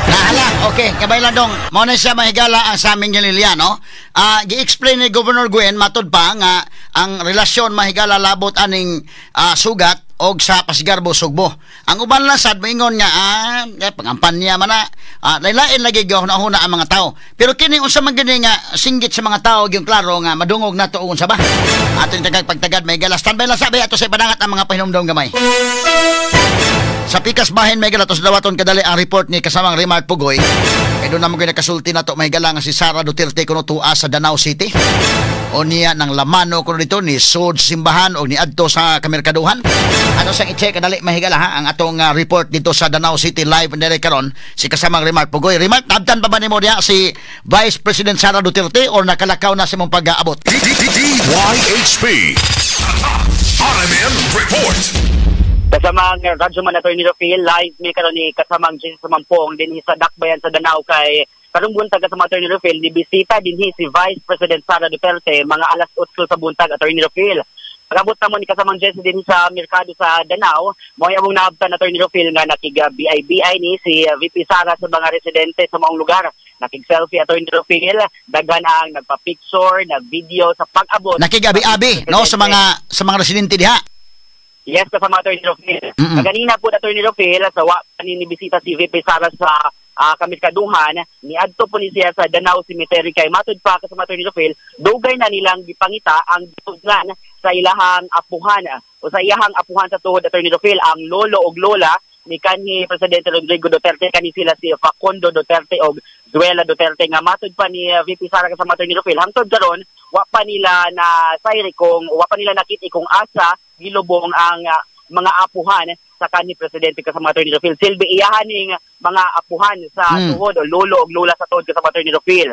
Nahala, okay, kabay lang dong. Mao na siya mahigala ang sa aming Lilian, no? Gi-explain ni Governor Gwen, matod pa nga ang relasyon mahigala labot aning sugat og sa Pasigarbo Sugbo. Ang uban lang sad moingon nga pangampanya man na, lain-lain lagi gihuna-huna ang mga tao. Pero kini unsa man gini nga singgit sa mga tao gyud klaro nga madungog nato og unsa ba? Atong tagag pagtagad mahigala, standby lang sabi ato sa ipadangat ang mga pahinumdom gamay. Sa pikas bahin may gala, tos dawaton kadali ang report ni kasamang Remark Pugoy. Kaya doon naman ko nakasulti na to, may gala nga si Sara Duterte kuno tuwa sa Danao City. O niya ng lamano kuno dito, ni sud simbahan o ni adto sa kamerkaduhan. Ano sang i-check kadali mahigala ha, ang atong report dito sa Danao City live and direct karon si kasamang Remark Pugoy. Remark, nabtan pa ba nimo diha si Vice President Sara Duterte or nakalakaw na sa imong pag-aabot? DYHP RMN Report. Kasamang Radyo Man Attorney Rofil, live mi karon ni kasamang Jesus Mampong dinhi sa Dakbayan sa Danao kay karong buntag kasama Attorney Rofil ni bisita dinhi si Vice President Sara Duterte mga alas 8 sa buntag Attorney Rofil. Pag-abot namo ni kasamang Jesse dinhi sa merkado sa Danao, mao among naabtan Attorney Rofil nga nakig BIBI ni si VP Sara sa mga residente sa maong lugar. Nakig-selfie Attorney Rofil, daghan ang nagpa-picture, nag-video sa pag-abot. Nakig-abi-abi no sa mga residente diha. Yes, kasama Attorney Rofil. Kaganina po Attorney Rofil, sa wa paninibisita si VP Sara sa kamerkaduhan, niadto po ni siya sa Danao Cemetery kay matud pa kasama Attorney Rofil, dugay na nilang gipangita ang gitugnan sa ilahang apuhan o sa iyahang apuhan sa tuhod Attorney Rofil, ang lolo og lola ni kanhi Presidente Rodrigo Duterte, kani sila si Facundo Duterte og Zuela Duterte nga matud pa ni VP Sara kasama Attorney Rofil hangtod karon wa pa nila na sayri kung wa pa nila nakit kung asa gilubong ang mga apuhan sa kanhi presidente kasama Attorney Rofil. Silbi iyahan ning mga apuhan sa tuhod o lolo og lola sa tuhod kasama Attorney Rofil.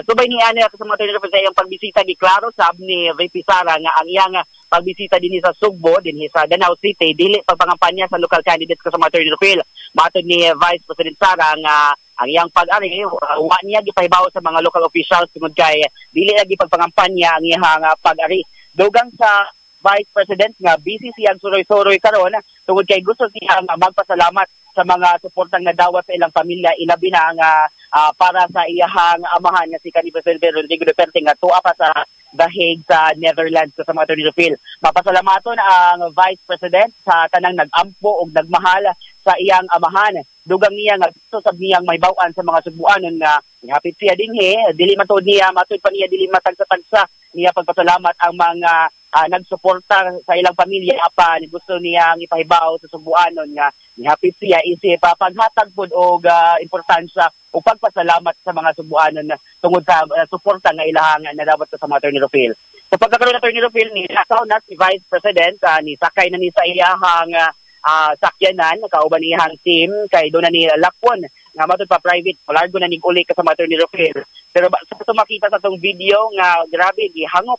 Subay ni ana kasama Attorney Rofil sa iyang pagbisita giklaro sab ni VP Sara nga ang iyang pagbisita dinhi sa Sugbo, dinhi sa Danao City, dili pagpangampanya sa local candidates kasama Attorney Rofil. Matod ni Vice President Sara nga ang iyang pag-ari wa niya gipahibaw sa mga local officials tungod kay dili lagi pagpangampanya ang iyang pag-ari. Dugang sa Vice President nga busy siyang suroy-suroy karon tungod kay gusto siya magpasalamat sa mga suportang nadawat sa ilang pamilya, ilabi na nga para sa iyahang amahan nga si kanhi Presidente Rodrigo Duterte nga tuwa pa sa The Hague sa Netherlands kasama Attorney Rofil. Mapasalamaton ang Vice President sa tanang nag-ampo og nagmahal sa iyang amahan. Dugang niya nga gusto sab niyang mahibaw-an sa mga Sugbuanon nga hapit siya dinhi, dili matud niya, matud pa niya dili matagsa-tagsa niya pagpasalamat ang mga nagsuporta sa ilang pamilya apan gusto niyang ipahibaw sa Sugbuanon nga nihapit siya isip paghatag pod og importansya o pagpasalamat sa mga Sugbuanon na tungod sa suporta nga ilahang nadawat sa mga Attorney Rofil. Sa pagkakaroon Attorney Rofil ni nakaw na si Vice President ni sakay na ni sa iyahang sakyanan kauban iyang team kay doon na ni Lakpon nga matud pa private largo na nig uli kasama Attorney Rofil. Pero sa makita sa tong video nga grabe gihangop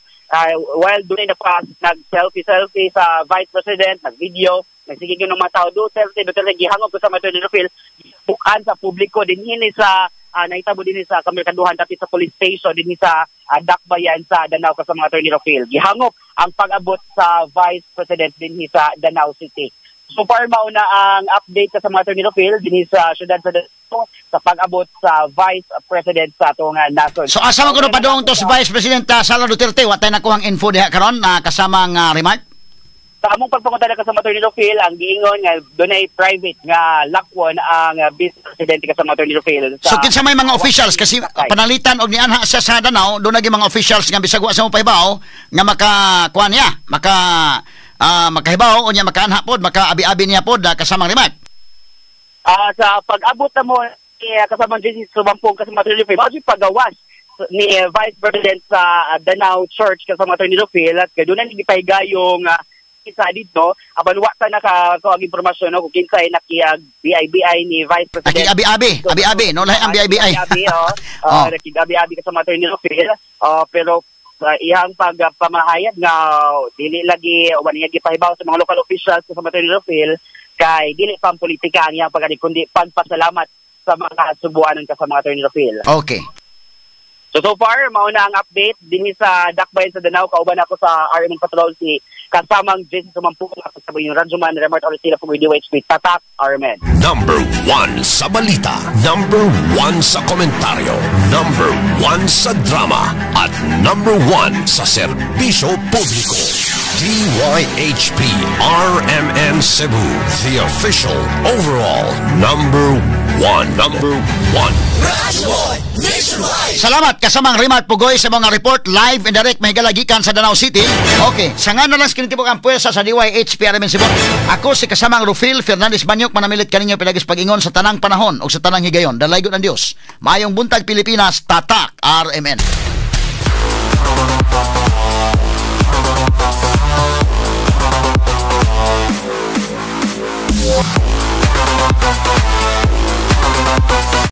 while doon na pa nag selfie selfie sa Vice President, nag video, nagsige gyud ng mga tao Duterte Duterte gihangop kasama Attorney Rofil bukan sa publiko dinhi ni sa nahitabo dinhi sa kamerkaduhan dapit sa police station dinhi sa Dakbayan sa Danao kasama Attorney Rofil. Gihangop ang pag-abot sa Vice President dinhi sa Danao City. So far mauna ang update sa mga Attorney Rofil dinhi sa syudad sa Danao sa pag-abot sa Vice President sa atong nasod. So asa man kuno padung to si Vice President Sara Duterte, wa tay nakuhang info diha karon na kasamang remark? Sa among pagpangutana kasama Attorney Rofil, ang giingon nga dunay private nga lakwon ang Vice Presidente kasama Attorney Rofil. So kinsa may mga officials kasi panalitan og nianha siya sa Danao, dunay mga officials nga bisag wa sa mo pahibaw nga makakuan niya, maka Makahibaw unya makaanha pod, makaabi-abi niya pod, kasamang Remark. Sa pag-abot na mo ni kasamang JC Sumampong, kasama Attorney Rufil, mao pagawas ni Vice President sa Danao Church, kasama Attorney Rufil, at kay doon na gipahigayong isa dito apan wa ta naka ang impormasyon, no, kung kinsay nakiag BIBI ni Vice President. Nakig-abi-abi, abi-abi, no, lahi ang BIBI. Abi, oh. Oh. Nakig-abi-abi kasama Attorney Rufil, pero sa iyang pagpamahayag nga dili lagi wa niya gipahibaw sa mga local officials, kasama Attorney Rufil, kay dili pang politika ang iyang pag kundi pagpasalamat sa mga subuanan, kasama Attorney Rufil. So so far, mao na ang update dinhi sa Dakbayan sa Danao. Kauban ako sa RMN Patrol si kasamang Jason Sumampong at sa yung Radyoman Remart Ortila po, DYHP Tatak RMN. Number 1 sa balita, number 1 sa komentaryo, number 1 sa drama, at number 1 sa serbisyo publiko. DYHP RMN Cebu, the official overall number 1. Number 1. Salamat kasamang Remark Pugoy sa mga report live and direct, mahigala, gikan sa Danao City. Okay, sa nga na lang kinitibok ang puwersa sa DYHP RMN Cebu. Ako si kasamang Rufil Fernandez Banyok manamilit kaninyo pinagis pag-ingon sa tanang panahon o sa tanang higayon. Dalaygon ang Dios. Maayong buntag, Pilipinas, Tatak RMN.